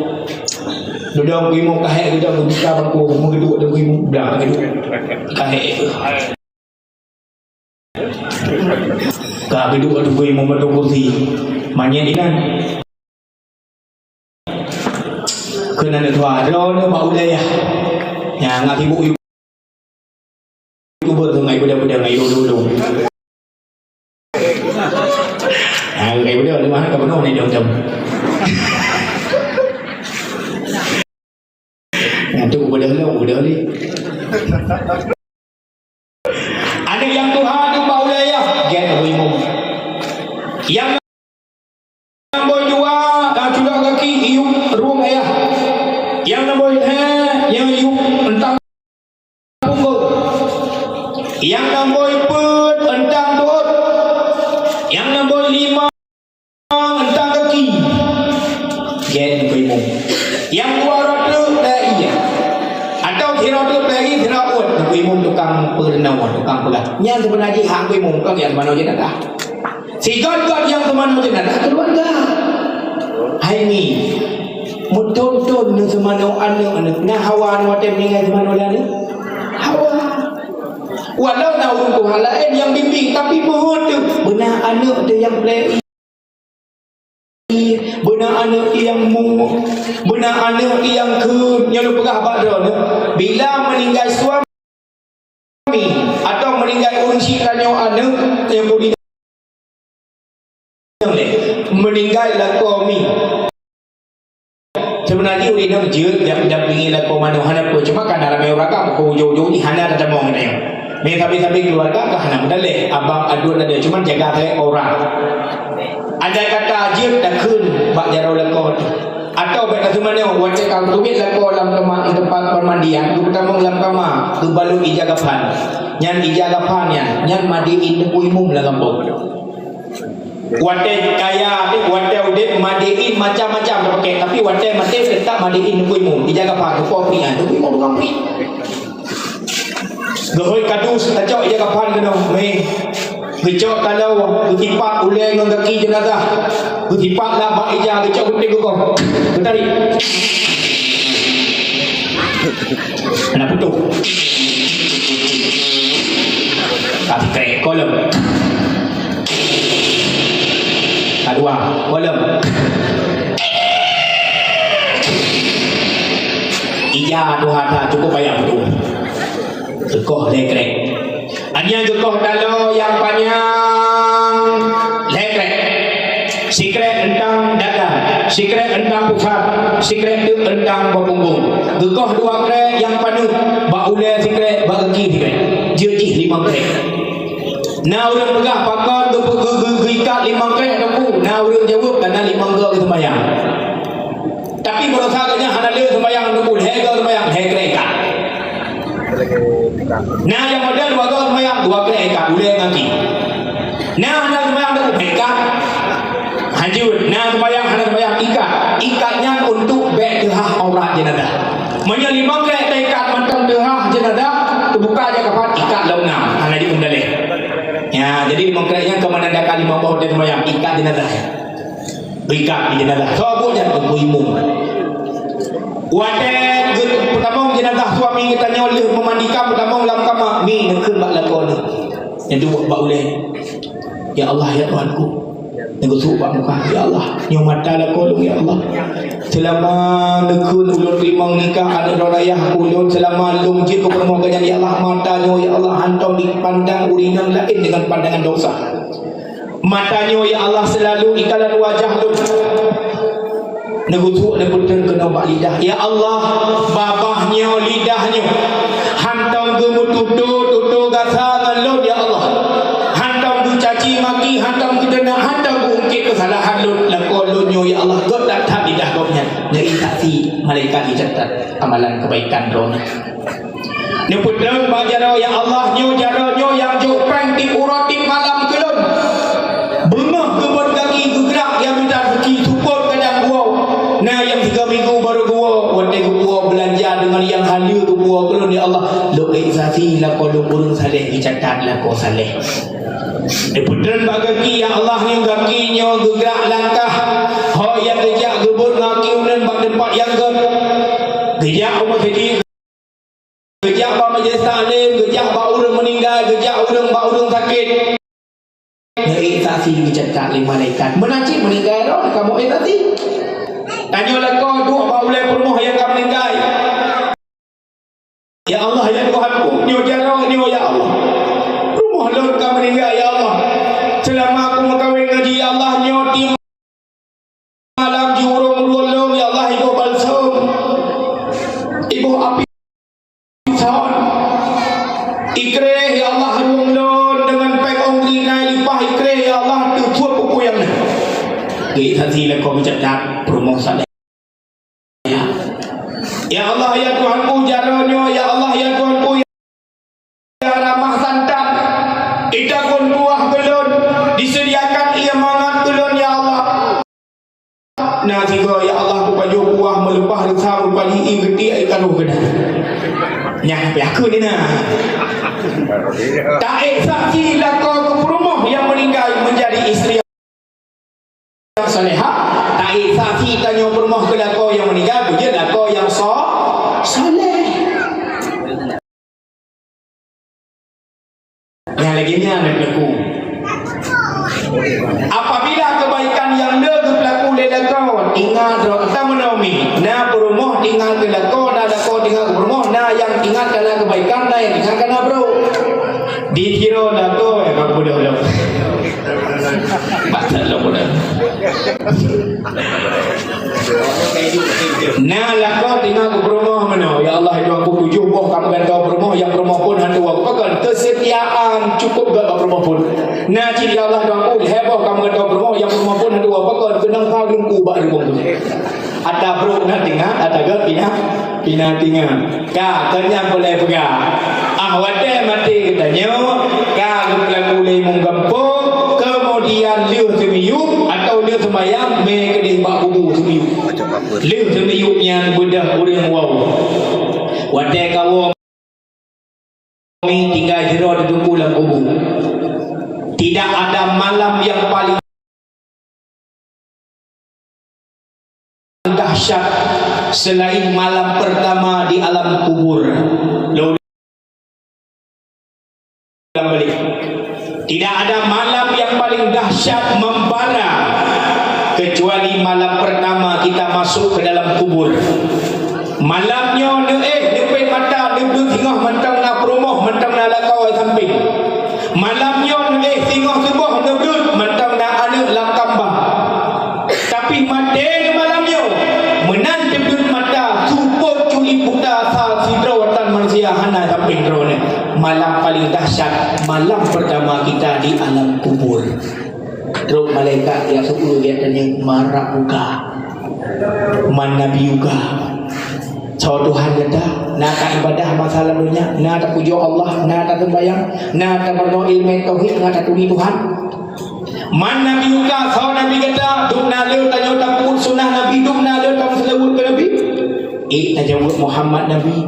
Dudoe bui mong kahé geudoe geubika bangku, meugeuduek dan bui mong blang geuduek. Kahé. Ka geuduek tu bui mong meutueng kursi. Manyét inan. Keunan tuha droe bak ulée yah. Nyang ngat sibuk YouTuber tu ngai beudang-beudang ngai dulu-dulu. Ha, ngai beudang tu mah ka peunoh ni dong-dong. Nyan tu beudang dong, beudang ni. nyang tuha di bak ulèe ayah, gèt Abu Imum. Nyang nambôi dua, ka culok gaki, iyup rueng ayah. Nyang nambôi lhèe, nyang iyup euntang punggong. Nyang nambôi peuet euntang tuot. Nyang nambôi limong euntang gaki. Gèt Teungku Imum. Nyang dua rot treuk lhèe ie. Atau sidroe treuk lhèe ie, sidroe uet. Teungku Imum tukang peurunoe, tukang peugah. Nyan seubeuna jih hak Teungku Imum, kon nyang seumanoe jeunazah. Sigot-got nyang seumanoe jeunazah keuluwarga. Hai Mi, meuthon-thon neuseumanoe aneuk-aneuk, na hawa watèe meuninggai seumanoe lé aneuk? Hawa. Walau na ureueng tuha laén nyang bimbéng, tapi meuheuet teuh beuna aneuk teuh nyang plè ie, beuna aneuk teuh nyang mueng, beuna aneuk teuh nyang kheun. Nyoe lôn peugah bak droeneuh, bila meuninggai suami, atau meuninggai ureueng syiek tanyoe aneuk nyang budi lé, meuninggai lakoe Mi. Seubeuna jih ureueng inong jeuet jak dampingi lakoe manoe hana peue, cuma ka na ramè ureueng agam, keu ujong-ujong jih hana tatamong nyoe. Mé sabe-sabe keuluwarga ka hana meudaléh, abang aduen ada, cuma jaga saleueng orang. Andai kata jeuet takheun bak jaroe lakoe teuh. Atau bèk taseumanoe, watèe ka geuteubiet lakoe lam kama, teumpat peumandian, geupeutamong lam kama, geubalot ija kafan. Nyan ija kafan nyan, nyan made in Teungku Imum lam gampông. Watèe kaya, watèe udép made in macam-macam tapakè, tapi watèe maté teutap made in Teungku Imum. Ija kafan, geupoh pih nyan, Teungku Imum tukang pih. Geuhôi kadu tacok ija kafan keunoe, mé. Geucok taloe, geusipat ulèe ngon gaki jeunazah. Geusipat lam bak ija, geucok geuntèe geukoh. Geutarék. Hana putôh. Ka sikrek, koh lom. Ka dua, koh lom. Ija tuha that, cukup payah putôh. Geukoh lhèe krek. Nyan geukoh taloe nyang panyang lhèe krek. Sikrek euntang dada, sikrek euntang pusat, sikrek teuk euntang bak punggong. Geukoh dua krek nyang paneuk, bak ulèe sikrek, bak gaki sikrek. Jeuet jih limong krek. Na ureueng peugah, "Pakon geu-, geu-, geu-, geuikat limong krek, Teungku?" Na ureueng jaweueb, "Kareuna limong goe geuseumbahyang." Tapi baroesa geuh nyan hana lé seumbahyang Teungku, lhèe goe seumbahyang, lhèe krek ikat. Na nyang model dua goe seumbahyang, dua krek ikat, ulèe ngon gaki. Na hana seumbahyang Teungku, ikat. Hanjeuet, na seumbahyang, hana seumbahyang, ikat. Ikat nyan untuk bèk teuhah aurat jeunazah. Meunyoe limong krek teuikat mantong teuhah jeunazah, teubuka ija kafan, ikat lom nam, hana jeuet meudaleh. Ya, jadi limong krek nyan keu meunandakan limong boh watèe seumbahyang, ikat jeunazah. Ikat di jeunazah. Soe buet nyan? Teungku Imum. Watèe geu-, peutamong jeunazah suami geutanyoe lheueh meumandikan, peutamong lam kama, Mi, neukheun bak lakoe neuh. Neuduek bak ulèe. "Ya Allah, ya Tuhanku." Neugeusuek bak muka, "Ya Allah, nyoe mata lakoe lôn, ya Allah. Seulama neukheun ulôn teurimong nikah aneuk droeneuh ayah ulôn, seulama lôn jeuet keu peurumoh geuh nyan, ya Allah, mata nyoe, ya Allah, hántom jipandang ureueng inong laén deungon pandangan dosa. Mata nyoe, ya Allah, seulalu ikalon wajah lôn." Neugeusuek, neupeutrön keunoe bak lidah, "Ya Allah, babah nyoe, lidah nyoe, hántom geumeututoe-tutoe gasa ngon lôn, ya Allah. Hántom geucaci maki, hántom geuteunak, hántom geuungkit keusalahan lôn lakoe lôn nyoe, ya Allah." Göt that-that lidah gobnyan. Neuék saksi, malaikat jicatat amalan keubaikan droeneuh. Neupeutrön bak jaroe, "Ya Allah, nyoe jaroe nyoe nyang jok péng tiep uroe tiep malam keu lôn. Beungoh geubeuet gaki geugrak nyang mita rezeki, seupôt kadang geuwoe. Na nyang sigoe minggu barô geuwoe, watèe geuwoe beulanja deungon nyang haleue geuwoe keu lôn, ya Allah." Lôn ék saksi lakoe lôn ureueng saleh, jicatat lakoe saleh. Neupeutrön bak gaki, "Ya Allah, nyoe gaki nyoe geugrak langkah, ho nyang geujak geubeuet gaki ulôn bak teumpat nyang göt. Geujak u meuseujid, geujak bak majelis taklim, geujak bak ureueng meuninggai, geujak ureueng bak ureueng sakét." Neuék saksi geucatat lé malaikat. Meunan cit meuninggai droe, kamoe ék saksi. Tanyoe lakoe duek bak ulèe peurumoh nyang ka meuninggai. "Ya Allah, ya Tuhanku, nyoe jaroe nyoe, ya Allah. Peurumoh lôn ka meuninggai, ya Allah. Seulama kumeukawen ngon jih, ya Allah, nyoe tiep malam jiurông rueng lôn, ya Allah, iboh balsam, iboh api son, ikréh, ya Allah, rueng lôn." Gét that si lakoe meucatat peurumoh saleh. Ya Allah, ya Tuhanku, jaroe nyoe, ya Allah, ya Tuhanku, ya ramah santan. Ita kon kuah keu lôn, disediakan ié mangat keu lôn, ya Allah. Na sigoe, ya Allah, kupajoh kuah meuleupah reusam rupali ié geuti ai kaloh keunan. Nyan piakeue ni na. Taék saksi lakoe keu peurumoh nyang meuninggai menjadi istri nyang salehah, taék saksi tanyoe peurumoh keu lakoe nyang meuninggai, beujeuet lakoe nyang so-, saleh. Nyang lagèe nyan na peulaku. Apabila kebaikan nyang le geupeulaku lé lakoe, ingat droe, ata meunoe mi, na peurumoh tinggai keu lakoe, na lakoe tinggai keu peurumoh, na nyang ingat kana kebaikan, na nyang ingat kana brok. Di Tiro lakoe, ya, ka beudôh lom. Batal lom udah. Na lakoe tinggai keu peurumoh meunoe. Ya Allah, Tuhanku, tujoh boh ka meugantoe peurumoh, nyang peurumoh phon hana tuwoe. Pakon? Keusetiaan cukôp gèt bak peurumoh phon. Na cit, ya Allah, Tuhanku, lhèe boh ka meugantoe peurumoh, nyang peurumoh phon hana tuwoe. Pakon? Keunong ka geungku bak rumoh tu. Ata brok na tinggai, ata gèt pih na, pih na tinggai. Ka, kon nyan peureulèe peugah. Ah, watèe maté geutanyoe, ka geupeulaku lé imum gampông, keumudian lheueh seumiyueb atawa lheueh seumayang, mè keudéh bak kubu seumiyueb. Lheueh seumiyueb nyan beudôh ureueng woe. Watèe ka woe, tinggai sidroe teuteumpu lam kubu. Tidak ada malam yang paling dahsyat selain malam pertama di alam kubur. Lôn ulang balik. Tidak ada malam yang paling dahsyat membara kecuali malam pertama kita masuk ke dalam kubur. Malam nyoe neuéh, neupék mata, neubeuet singoh mantong na peurumoh, mantong na lakoe sampéng. Malam nyoe neuéh singoh suboh, neubeuet mantong na aneuk lam kamba. Tapi maté di malam nyoe, meunan teubeuet mata, seupôt culi puta sa sidroe tan manusia hana sampéng droeneuh. Malam paling dahsyat, malam pertama kita di alam kubur. Trok malaikat ya seueu ya tanyong, "Man rabbuka? Man nabiyuka?" Soe Tuhan gata? Na ta ibadah masa lam donya, na tapujoe Allah, na taseumbayang, na tameurunoe ileumèe tauhid, na taturi Tuhan. Man nabiyuka, soe nabi gata? Dum na le tanyoe tapeubuet sunah Nabi, dum na le tameuseulaweuet keu Nabi? Eh, tajaweueb Muhammad Nabi.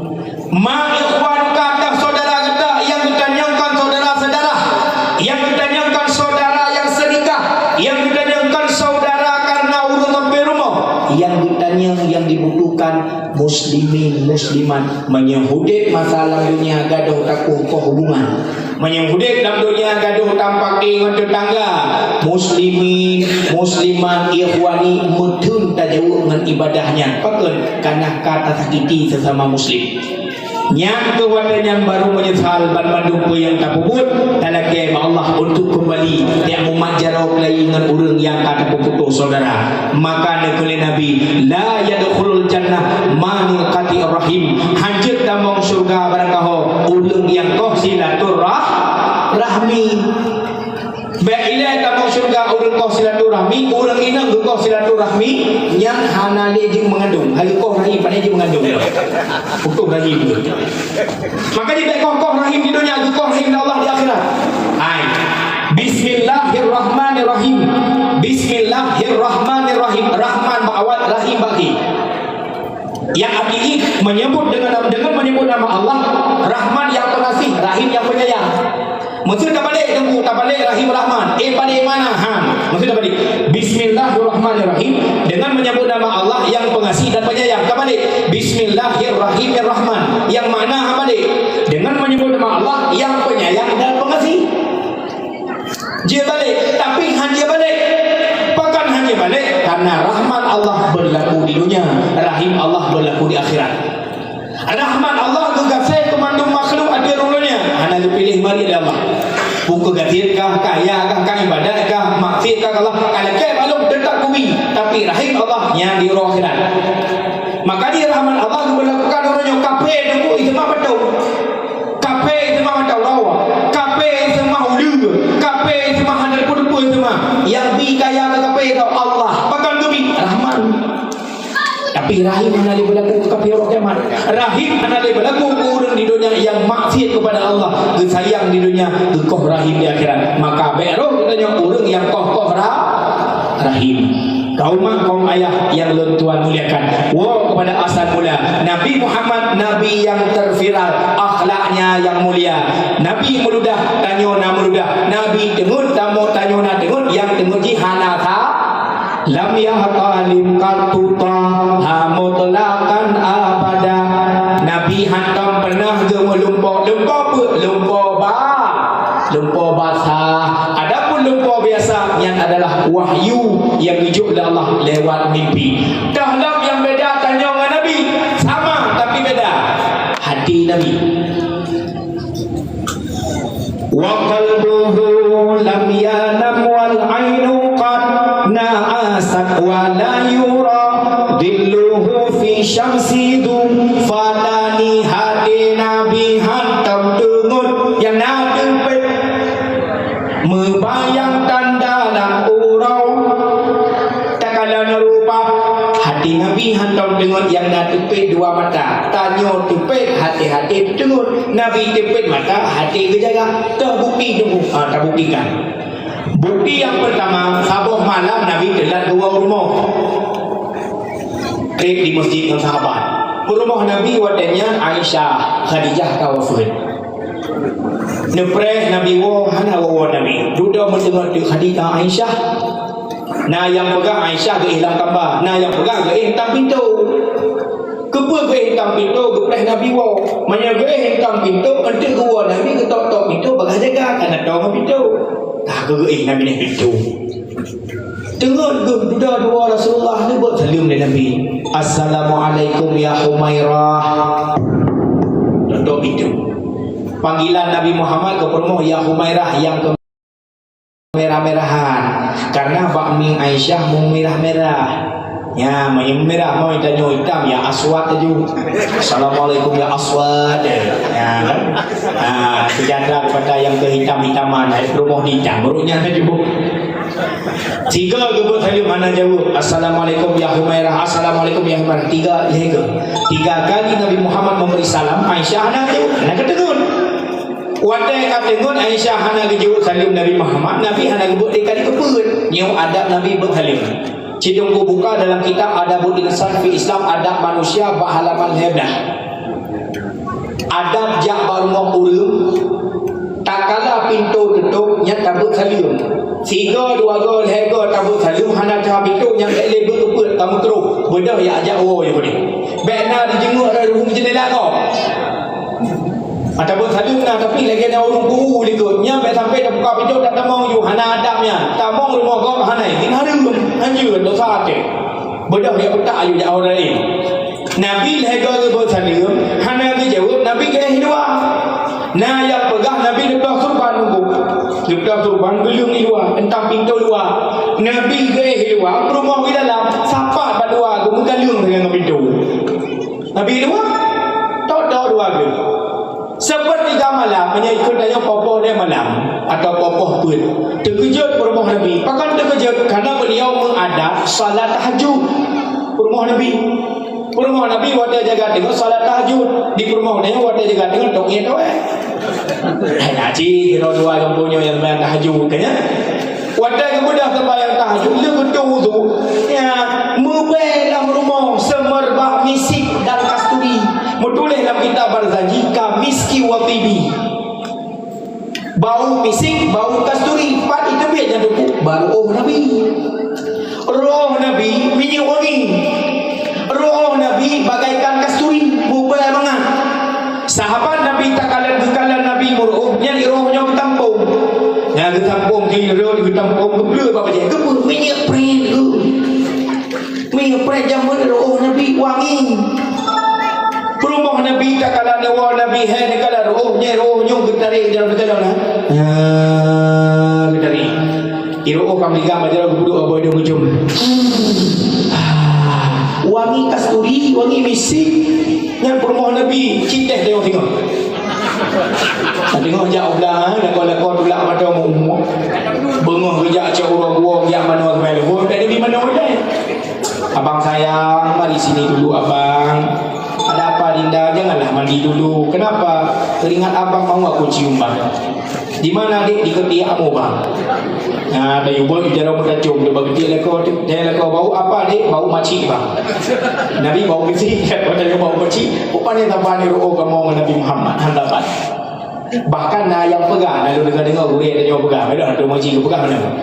Ma ikhwanuka, tah saudara gata, nyang geutanyong kon saudara seudarah, nyang geutanyong kon saudara nyang seunikah, nyang geutanyong kon saudara kareuna ureueng sampéng rumoh, nyang geutanyong nyang dibutuhkan muslimin muslimat. Meunyoe udép masa lam donya gadôh takoh-koh hubungan, meunyoe udép lam donya gadôh tampaké ngon teutangga, muslimin, muslimat, ikhwani, meutheun tajaweueb ngon ibadah nyan. Pakon? Kareuna ka tasakiti sesama muslim. Nyan keuh watèe nyan baru meunyeusal ban mandum peue nyang tapeubuet, talakèe bak Allah untuk keumbali, tiak mumat jaroe keulayi ngon ureueng nyang ka tapeuputoh syedara. Maka neukheun lé Nabi, "La yadkhulul jannah man qati'ur rahim." Hanjeuet tamong syeuruga barangkaho ureueng nyang koh silaturah-, rahmi. Bèk ilèe tamong syeuruga ureueng koh silaturahmi, ureueng inong geukoh silaturahmi, nyan hana lé jeuet meungandong. Hai geukoh rahim, pane jeuet meungandong. Putoh rahim. Maka jih bèk koh-koh rahim di donya, geukoh rahim lé Allah di akhirat. Hai. Bismillahirrahmanirrahim. Bismillahirrahmanirrahim. Rahman bak awai, Rahim bak akhé. Yang arti menyebut dengan, dengan menyebut nama Allah, Rahman yang pengasih, Rahim yang penyayang. Mesti tabalek, tunggu, tabalek Rahim Rahman. Eh, balek mana? Ha, mesti tabalek. Bismillahirrahmanirrahim. Dengan menyebut nama Allah yang pengasih dan penyayang. Tabalek. Bismillahirrahmanirrahim. Yang mana ha balek? Dengan menyebut nama Allah yang penyayang dan pengasih. Jeuet balek, tapi han jeuet balek. Pakon han jeuet balek? Karena rahmat Allah berlaku di dunia, rahim Allah berlaku di akhirat. Rahmat Allah geugaséh keu mandum makhluk ateueh rhueng donya, hana geupiléh marit lé Allah. Peue gasien kah, kaya kah, ka ibadat kah, maksiat kah, Allah ka lakèe maklum teutap keubi, tapi rahim Allah nyan di uroe akhirat. Maka di rahmat Allah geuberlakukan uroe nyoe kafé teungku, itu mah beutôi. Kafé seumah mata uroe, kafé seumah uleue, kafé seumah hana teupeue-teupeue seumah. Nyang bi kaya keu kafé tau Allah. Rahim hana lé beulaku keu kafé uroe kiamat. Rahim hana lé beulaku keu ureueng di donya nyang maksiat kepada Allah, geusayang di donya, geukoh rahim di akhirat. Maka bèk roh geutanyoe ureueng nyang koh-koh ra-, rahim. Kaum mak, kaum ayah nyang lôn tuan muliakan, woe kepada asal mula. Nabi Muhammad, nabi nyang terviral, akhlaknya nyang mulia. Nabi meuludah, tanyoe na meuludah. Nabi teungeut, tanyoe na teungeut, nyang teungeut jih hana sa-, lam yahtalim qattu Taha mutlaqan abada. Nabi hantom pernah geumeuh lumpoe. Lumpoe peue? Lumpoe ba-, lumpoe basah. Adapun lumpoe biasa, nyan adalah wahyu nyang geujok lé Allah lewat mimpi. Toh lom nyang beda tanyoe ngon Nabi? Sama, tapi beda. Hati Nabi. Wa qalbuhu lam yanam wal ainu qad na'asat wa la yura dhilluhu fi syamsi dhu fatani. Hati Nabi hantom teungeut nyang na teupet, meubayang tanda lam uroe. Takalon rupa, hati Nabi hantom teungeut nyang na teupet dua mata. Tanyoe teupet, hati-hati teungeut. Nabi teupet mata, hati geujaga. Toh bukti teungku? Ha, tabuktikan. Bukti nyang peurtama, saboh malam Nabi teulat geuwoe u rumoh. Trép di meuseujid ngon sahabat. Peurumoh Nabi watèe nyan Aisyah, Khadijah ka wafeuet. Neupreh Nabi woe, hana woe-woe Nabi. Dudoe meuteumèe teuk Khadijah, Aisyah. Na nyang peugah Aisyah geuéh lam kamba, na nyang peugah geuéh tam pintoe. Keupeue geuéh tam pintoe geupreh Nabi woe? Meunyoe geuéh tam pintoe, eunteuk geuwoe Nabi geutok-tok pintoe bagaih jaga, ka na toh ngon pintoe. Ka geuéh Nabi nyan pintoe. Teungeut geuh dudoe dua Rasulullah, neubeuet saleuem lé Nabi. "Assalamualaikum ya Humairah." Tok-tok pintoe. Panggilan Nabi Muhammad keu peurumoh ya Humairah nyang keu mirah-mirahan. Karena bak mieng Aisyah meumirah-mirah. Ya, meunyoe mirah, meunyoe tanyoe itam, ya aswad laju. "Assalamualaikum ya aswad." Ya, kan? Ah, sejahtera kepada yang kehitam-hitaman, hai peurumoh di itam. Baru nyan laju. Sigoe geubeuet saleuem hana jaweueb. "Assalamualaikum ya Humairah, assalamualaikum ya Humairah." Tiga, lhèe goe. Tiga kali Nabi Muhammad memberi salam, Aisyah hana jaweueb, hana geuteungeut. Watèe ka teungeut Aisyah hana geujaweueb saleuem Nabi Muhammad, Nabi hana geubeuet lé kali keupeuet. Nyoe adab Nabi beuet saleuem. Cidong kubuka dalam kitab Adabul Insan fi Islam, Adab Manusia, bak halaman lhèe blah. Adab jak bak rumoh ureueng, takala pintoe teutôp, nyan tabeuet saleuem. Sigoe, dua goe, lhèe goe tabeuet saleuem, hana teuhah pintoe, nyan bèk lé beuet keupeuet, ka meukrôh. Beudôh ya jak woe, ya beudôh. Bèk na jijeungeuk rot ruhueng jeundela gob. Ataupun saleuem na, tapi lagèe na ureueng peue likot. Nyan bèk sampai tabuka pintoe, tatamong ju, hana adab nyan. Tamong rumoh gob hana, nyan hareuem, hanjeuet, dosa até. Beudôh ya peutak ayu jak ureueng laén. Nabi lhèe goe geubeuet saleuem, hana geujaweueb, Nabi geuéh luwa. Na nyang peugah Nabi leupah surban nunggu. Leupah surban geuleueng i luwa, euntam pintoe luwa. Nabi geuéh luwa, peurumoh di dalam, sapat bak luwa, geumeugaleueng deungon pintoe. Nabi luwa, tok-tok luwa geuh. Sepertiga malam, meunyoe ikot tanyoe poh-poh lhèe malam, atau poh-poh peuet. Teukeujot peurumoh Nabi. Pakon teukeujot? Karena beliau meuadat salat tahajud. Peurumoh Nabi. Peurumoh Nabi watèe jaga teungoh salat tahajud. Di peurumoh nyan watèe jaga teungoh tok ngieng taweh. Hai ngaji, kira dua gampông nyoe nyang sembahyang tahajud, kan, ya? Watèe geubeudôh sembahyang tahajud, lheueh geutoh udhu, ya, meubèe lam rumoh seumeubak misik dan kasturi. Meutuléh lam kitab Barzanji, "Ka miski wa tibi." Bau misik, bau kasturi, pat iteubiet nyang teupeu, bak reuôh Nabi. Reuôh Nabi minyeuk wangi. Reuôh Nabi bagaikan kasturi, meubèe mangat. Sahabat Nabi takalon geukalon Nabi meureuôh, nyan reuôh nyoe geutampông. Nyan geutampông, geurot, geutampông, geubleue bak bajèe, geubeuet minyeuk prèh geuh. Minyeuk prèh jameun reuôh Nabi wangi. Peurumoh Nabi takalon, neuwoe Nabi, hai neukalon reuôh, nyan reuôh nyoe geutarek jaroe neukalon, ha? Ya, geutarek. Di reuôh ka meuligang bak jaroe geupeuduek bak boh idông meucum. Ah, wangi kasturi, wangi misik. Nyan peurumoh Nabi, cit teh tengok-tengok. Tengok jak u blang, ha, lakoe-lakoe tulak mata umur-umur. Beungoh geujak cok uroe guwoe, jak manoe keubai lubôh, tak jadi manoe deh. Abang sayang, mari Sini dulu, Abang. Ada apa, Dinda? Janganlah mandi dulu. Kenapa? Keringat Abang mau aku cium, Bang. Di mana, Dek? Di ketiakmu, Bang. Nah, ada yubol di dalam kita cium, coba ketiak lakoe tu. Dia lakoe, "Bau apa, Dek?" "Bau macik, Bang." Nabi bau kecil, kata dia bau macik. Rupanya tambah ni roh kamu dengan Nabi Muhammad. Hantapan. Bahkan na nyang peugah, na lôn deungoe-deungoe gurèe tanyoe peugah, padahai tu mengaji geupeugah meunan.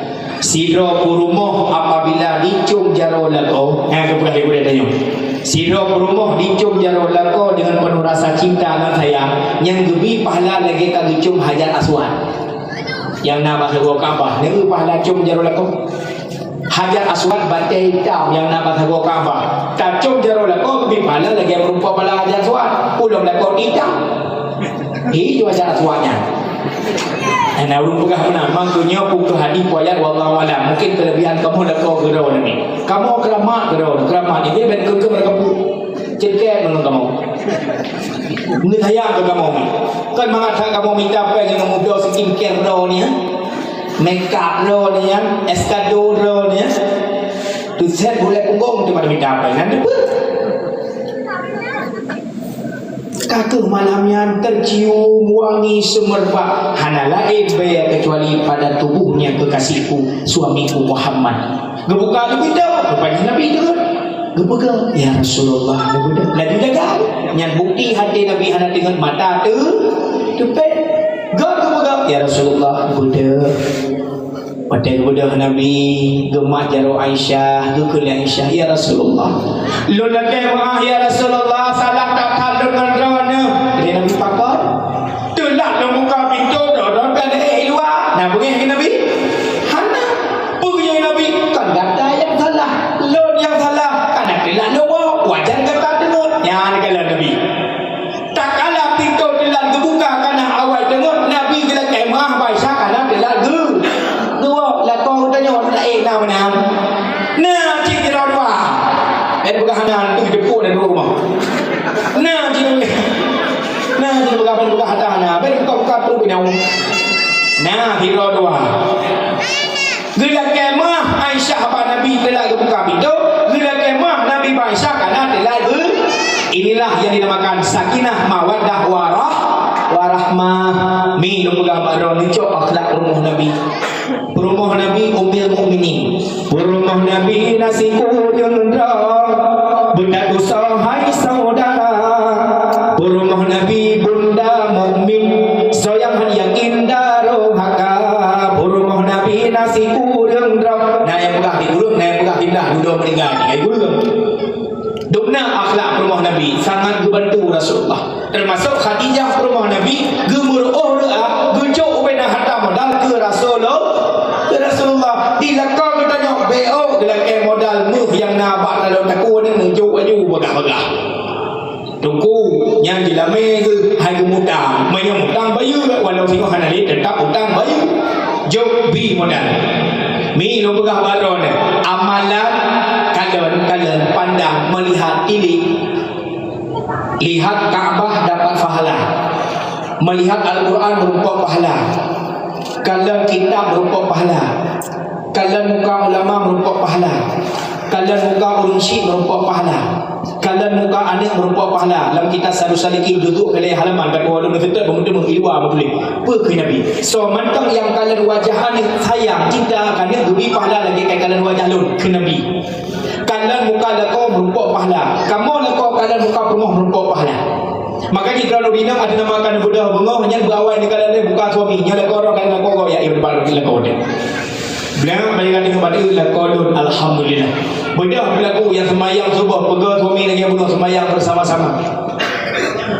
Sidroe peurumoh apabila dicium jaroe lakoe, nyan geupeugah lé gurèe tanyoe. Sidroe peurumoh dicium jaroe lakoe deungon peunoh rasa cinta ngon sayang, nyan geubri pahala lagèe ka geucium Hajar Aswad. Nyang na bak sagoe Ka'bah, nyan pahala cium jaroe lakoe. Hajar Aswad batèe itam nyang na bak sagoe Ka'bah. Tacium jaroe lakoe geubri pahala lagèe meurumpok pahala Hajar Aswad. Ulôn lakoe itam. Hi, tu Hajar Aswad nyan. Nah, ulôn peugah meunan, mangkonyoe peu kheueh hadih, peu ayat, wallahu alam. Mungkin keulebihan kamoe lakoe keudroe nyoe. Kamoe keuramat keudroe, keuramat nyoe, dia ben keukeue meureuka pu. Ceukèt ngon kamoe. Neusayang keu kamoe nyoe. Kon mangat that kamoe mita pèng nyang mudo skincare droe nyoe, eh? Makeup droe nyan, eyeshadow droe nyan. Teusèt bulèe punggong teuma mita pèng. Nyan teupeue? Ka keuh malam nyan tercium wangi semerbak, hana laén bèe kecuali pada tubuhnya kekasihku, suamiku Muhammad. Geubuka geupintoe, rupanya Nabi teuh. Geupeugah, "Ya Rasulullah, geubeudôh." Laju jaga. Nyan bukti até Nabi hana teungeut mata teu-, teupèh. Geupeugah, "Ya Rasulullah, geubeudôh." Watèe geubeudôh Nabi, geumat jaroe Aisyah, geukheun lé Aisyah, "Ya Rasulullah, lôn lakèe meu'ah, ya Rasulullah, salah that-that lôn ngon droeneuh." Lé Nabi pakon? Teulat lôn buka pintoe, droe-droe ka lheueh i luwa. Na beungèh keu Nabi? Hana. Peue geujaweueb Nabi? Kon gata nyang salah, lôn nyang salah. Kana teulat lôn woe, wajar gata teungeut. Nyan keuh lôn Nabi. Tatkala pintoe teulat geubuka kana awai teungeut, Nabi geulakèe meu'ah bak Aisyah kana teulat geu-, geuwoe. Lakoe geutanyoe na, eh, na meunan. Na cit sidroe dua. Eh, peugah hana, tu jepuk dan dua rumah. Na cit, na cit peugah, peugah hata hana. Ben buka-buka tu bingung. Na sidroe dua. Geulakèe meu'ah Aisyah bak Nabi teulat geubuka pintoe, geulakèe meu'ah Nabi bak Aisyah kana teulat geu-, inilah yang dinamakan sakinah, mawaddah, warah-, warahmah. Mi lôn peugah bak droeneuh cok akhlak peurumoh Nabi. Peurumoh Nabi Ummul Mukminin. Peurumoh Nabi na sikureueng droe, beutat tusoe hai saudara. Peurumoh Nabi bunda mukmin, soe nyang hana yakin darohaka. Peurumoh Nabi na sikureueng droe. Na nyang peugah di ureueng, na nyang peugah di blah, dudoe meuninggai, hai ureueng. Dubna akhlak peurumoh Nabi sangat geubantu Rasulullah. Teumasok Khadijah peurumoh Nabi, geumeureu'oh reu'ah, geujok ubena harta modal keu Rasulullah, keu Rasulullah. Di lakoe geutanyoe bèk geulakèe modal meuh nyang na bak taloe takue nyan, neujok laju bagah-bagah. Teungku, nyan jeulamé geuh hai geumutang. Meunyoe mutang bayeue, walau singoh hana lé, teutap utang bayeue. Jok bi modal. Mi lôn peugah bak droeneuh, amalan kalon, kalon pandang melihat ilik. Lihat Ka'bah dapat pahala. Melihat Al-Quran meurumpok pahala. Kalon kitab meurumpok pahala. Kalon muka ulama meurumpok pahala. Kalon muka ureueng syik meurumpok pahala. Kalon muka aneuk meurumpok pahala. Lam kitab Sairus Salikin juzuk keu lhèe halaman, ka dua lôn seutôt, beumeuteumé i luwa meutuléh. Peue kheun Nabi? Soe mantong nyang kalon wajah aneuk sayang, cinta keu aneuk, geubri pahala lagèe kalon wajah lôn, kheun Nabi. Kalon muka lakoe meurumpok pahala. Kamoe lakoe kalon muka peurumoh meurumpok pahala. Makajih droeneuh inong ateueh nama ka neubeudôh beungoh nyan beuawai neukalon lé muka suami. Nyoe lakoe droe kalon lakoe gob, ya, iya, depan lakoe deh. Blang, bagi ka deungoe bak lakoe lôn, alhamdulillah. Beudôh beulaku nyang seumayang suboh, peugöt suami lagèe bunoe seumayang bersama-sama.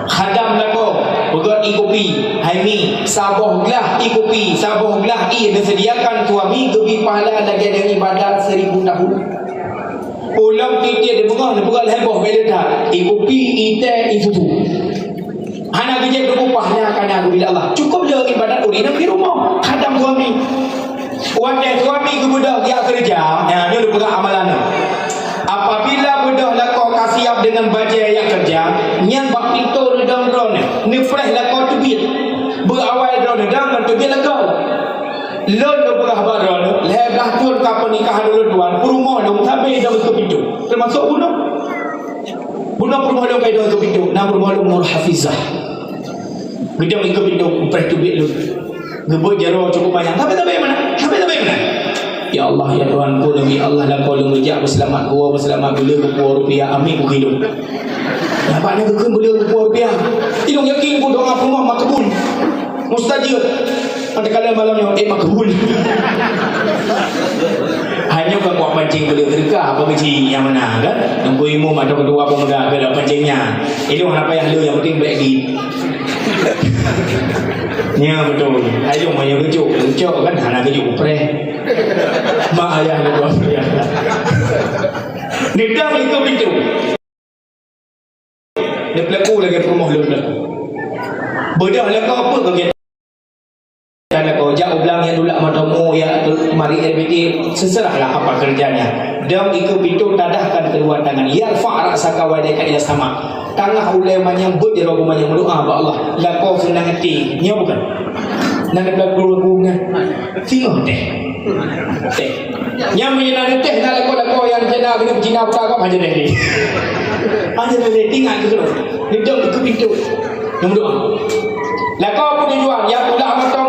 Khadam lakoe, peugöt ie kupi, hai mi, saboh glah ie kupi, saboh glah ie neuseudiakan suami geubri pahala lagèe deungon ibadat seribu tahun. Ulôn tiep-tiep di beungoh neupeugah lhèe boh bèk le that, ie kupi, ie teh, ie susu. Hana geujép teupeu pahala ka na geubri lé Allah. Cukôp le ibadat ureueng inong di rumoh, khadam suami. Watèe suami geubeudôh jak keureuja, nyan nyoe lôn peugah amalan nyoe. Apabila beudôh lakoe ka siap deungon bajèe jak keureuja, nyan bak pintoe reudong droeneuh, neupreh lakoe teubiet. Beuawai droeneuh dang ngon teubiet lakoe. Lôn lôn peugah bak droeneuh, lhèe blah thôn ka peunikahan ulôn tuan, peurumoh lôn sabe dong keu pintoe, teumasok ulôn. Bunoe peurumoh lôn ka idong ikeue pintoe, na peurumoh lôn Nur Hafizah. Geudong ikeue pintoe, upreh teubiet lôn. Geubeuet jaroe cukup manyang. Sabe-sabe meunan, sabe-sabe meunan. Ya Allah, ya Tuhanku, Nabi Allah, lakoe lôn geujak beuseulamat, geuwoe beuseulamat, beu le geupeuwoe rupiah, amin, bukon lôn. Nyan bak nyan geukheun beu le geupeuwoe rupiah. Ilôn yakin ku doa peurumoh makbul. Mustajab. Pada kala malam nyoe, eh, makbul. Hanya kan buat pancing beu le seudeukah, apa beuji nyang mana, kan? Teungku Imum atau ketua pemuda ke dah pancing nyan. Ilôn hana payah le, nyang penting baik di. Nya beutôi. Ilôn mah nyang geucok, geucok kan hana geucok upreh. Mak ayah geucok upreh. Neudong ikeue pintoe. Neupeulaku lagèe peurumoh lôn nyan. Beudôh lakoe peue keu gét. Dan lakoe jak u blang nyang dulak mantong mu ya tu mari R B T, seserahlah apa kerjanya. Dong ikeue pintoe tadahkan kedua tangan. Yarfa' ra'saka wa yadayka ila sama. Tangah ulèe manyang beuet jaroe manyang meudoa bak Allah. Lakoe seunang até. Nyoe bukan? Nan peulaku-laku nyan. Singoh teh. Teh. Nyang meunyoe na teh na lakoe-lakoe nyang Cina keuneuk Cina buka kok hana deh. Hana deh tinggai keu keudroe. Neudong ikeue pintoe. Nyang doa. Lakoe peutujuan, ya pula moto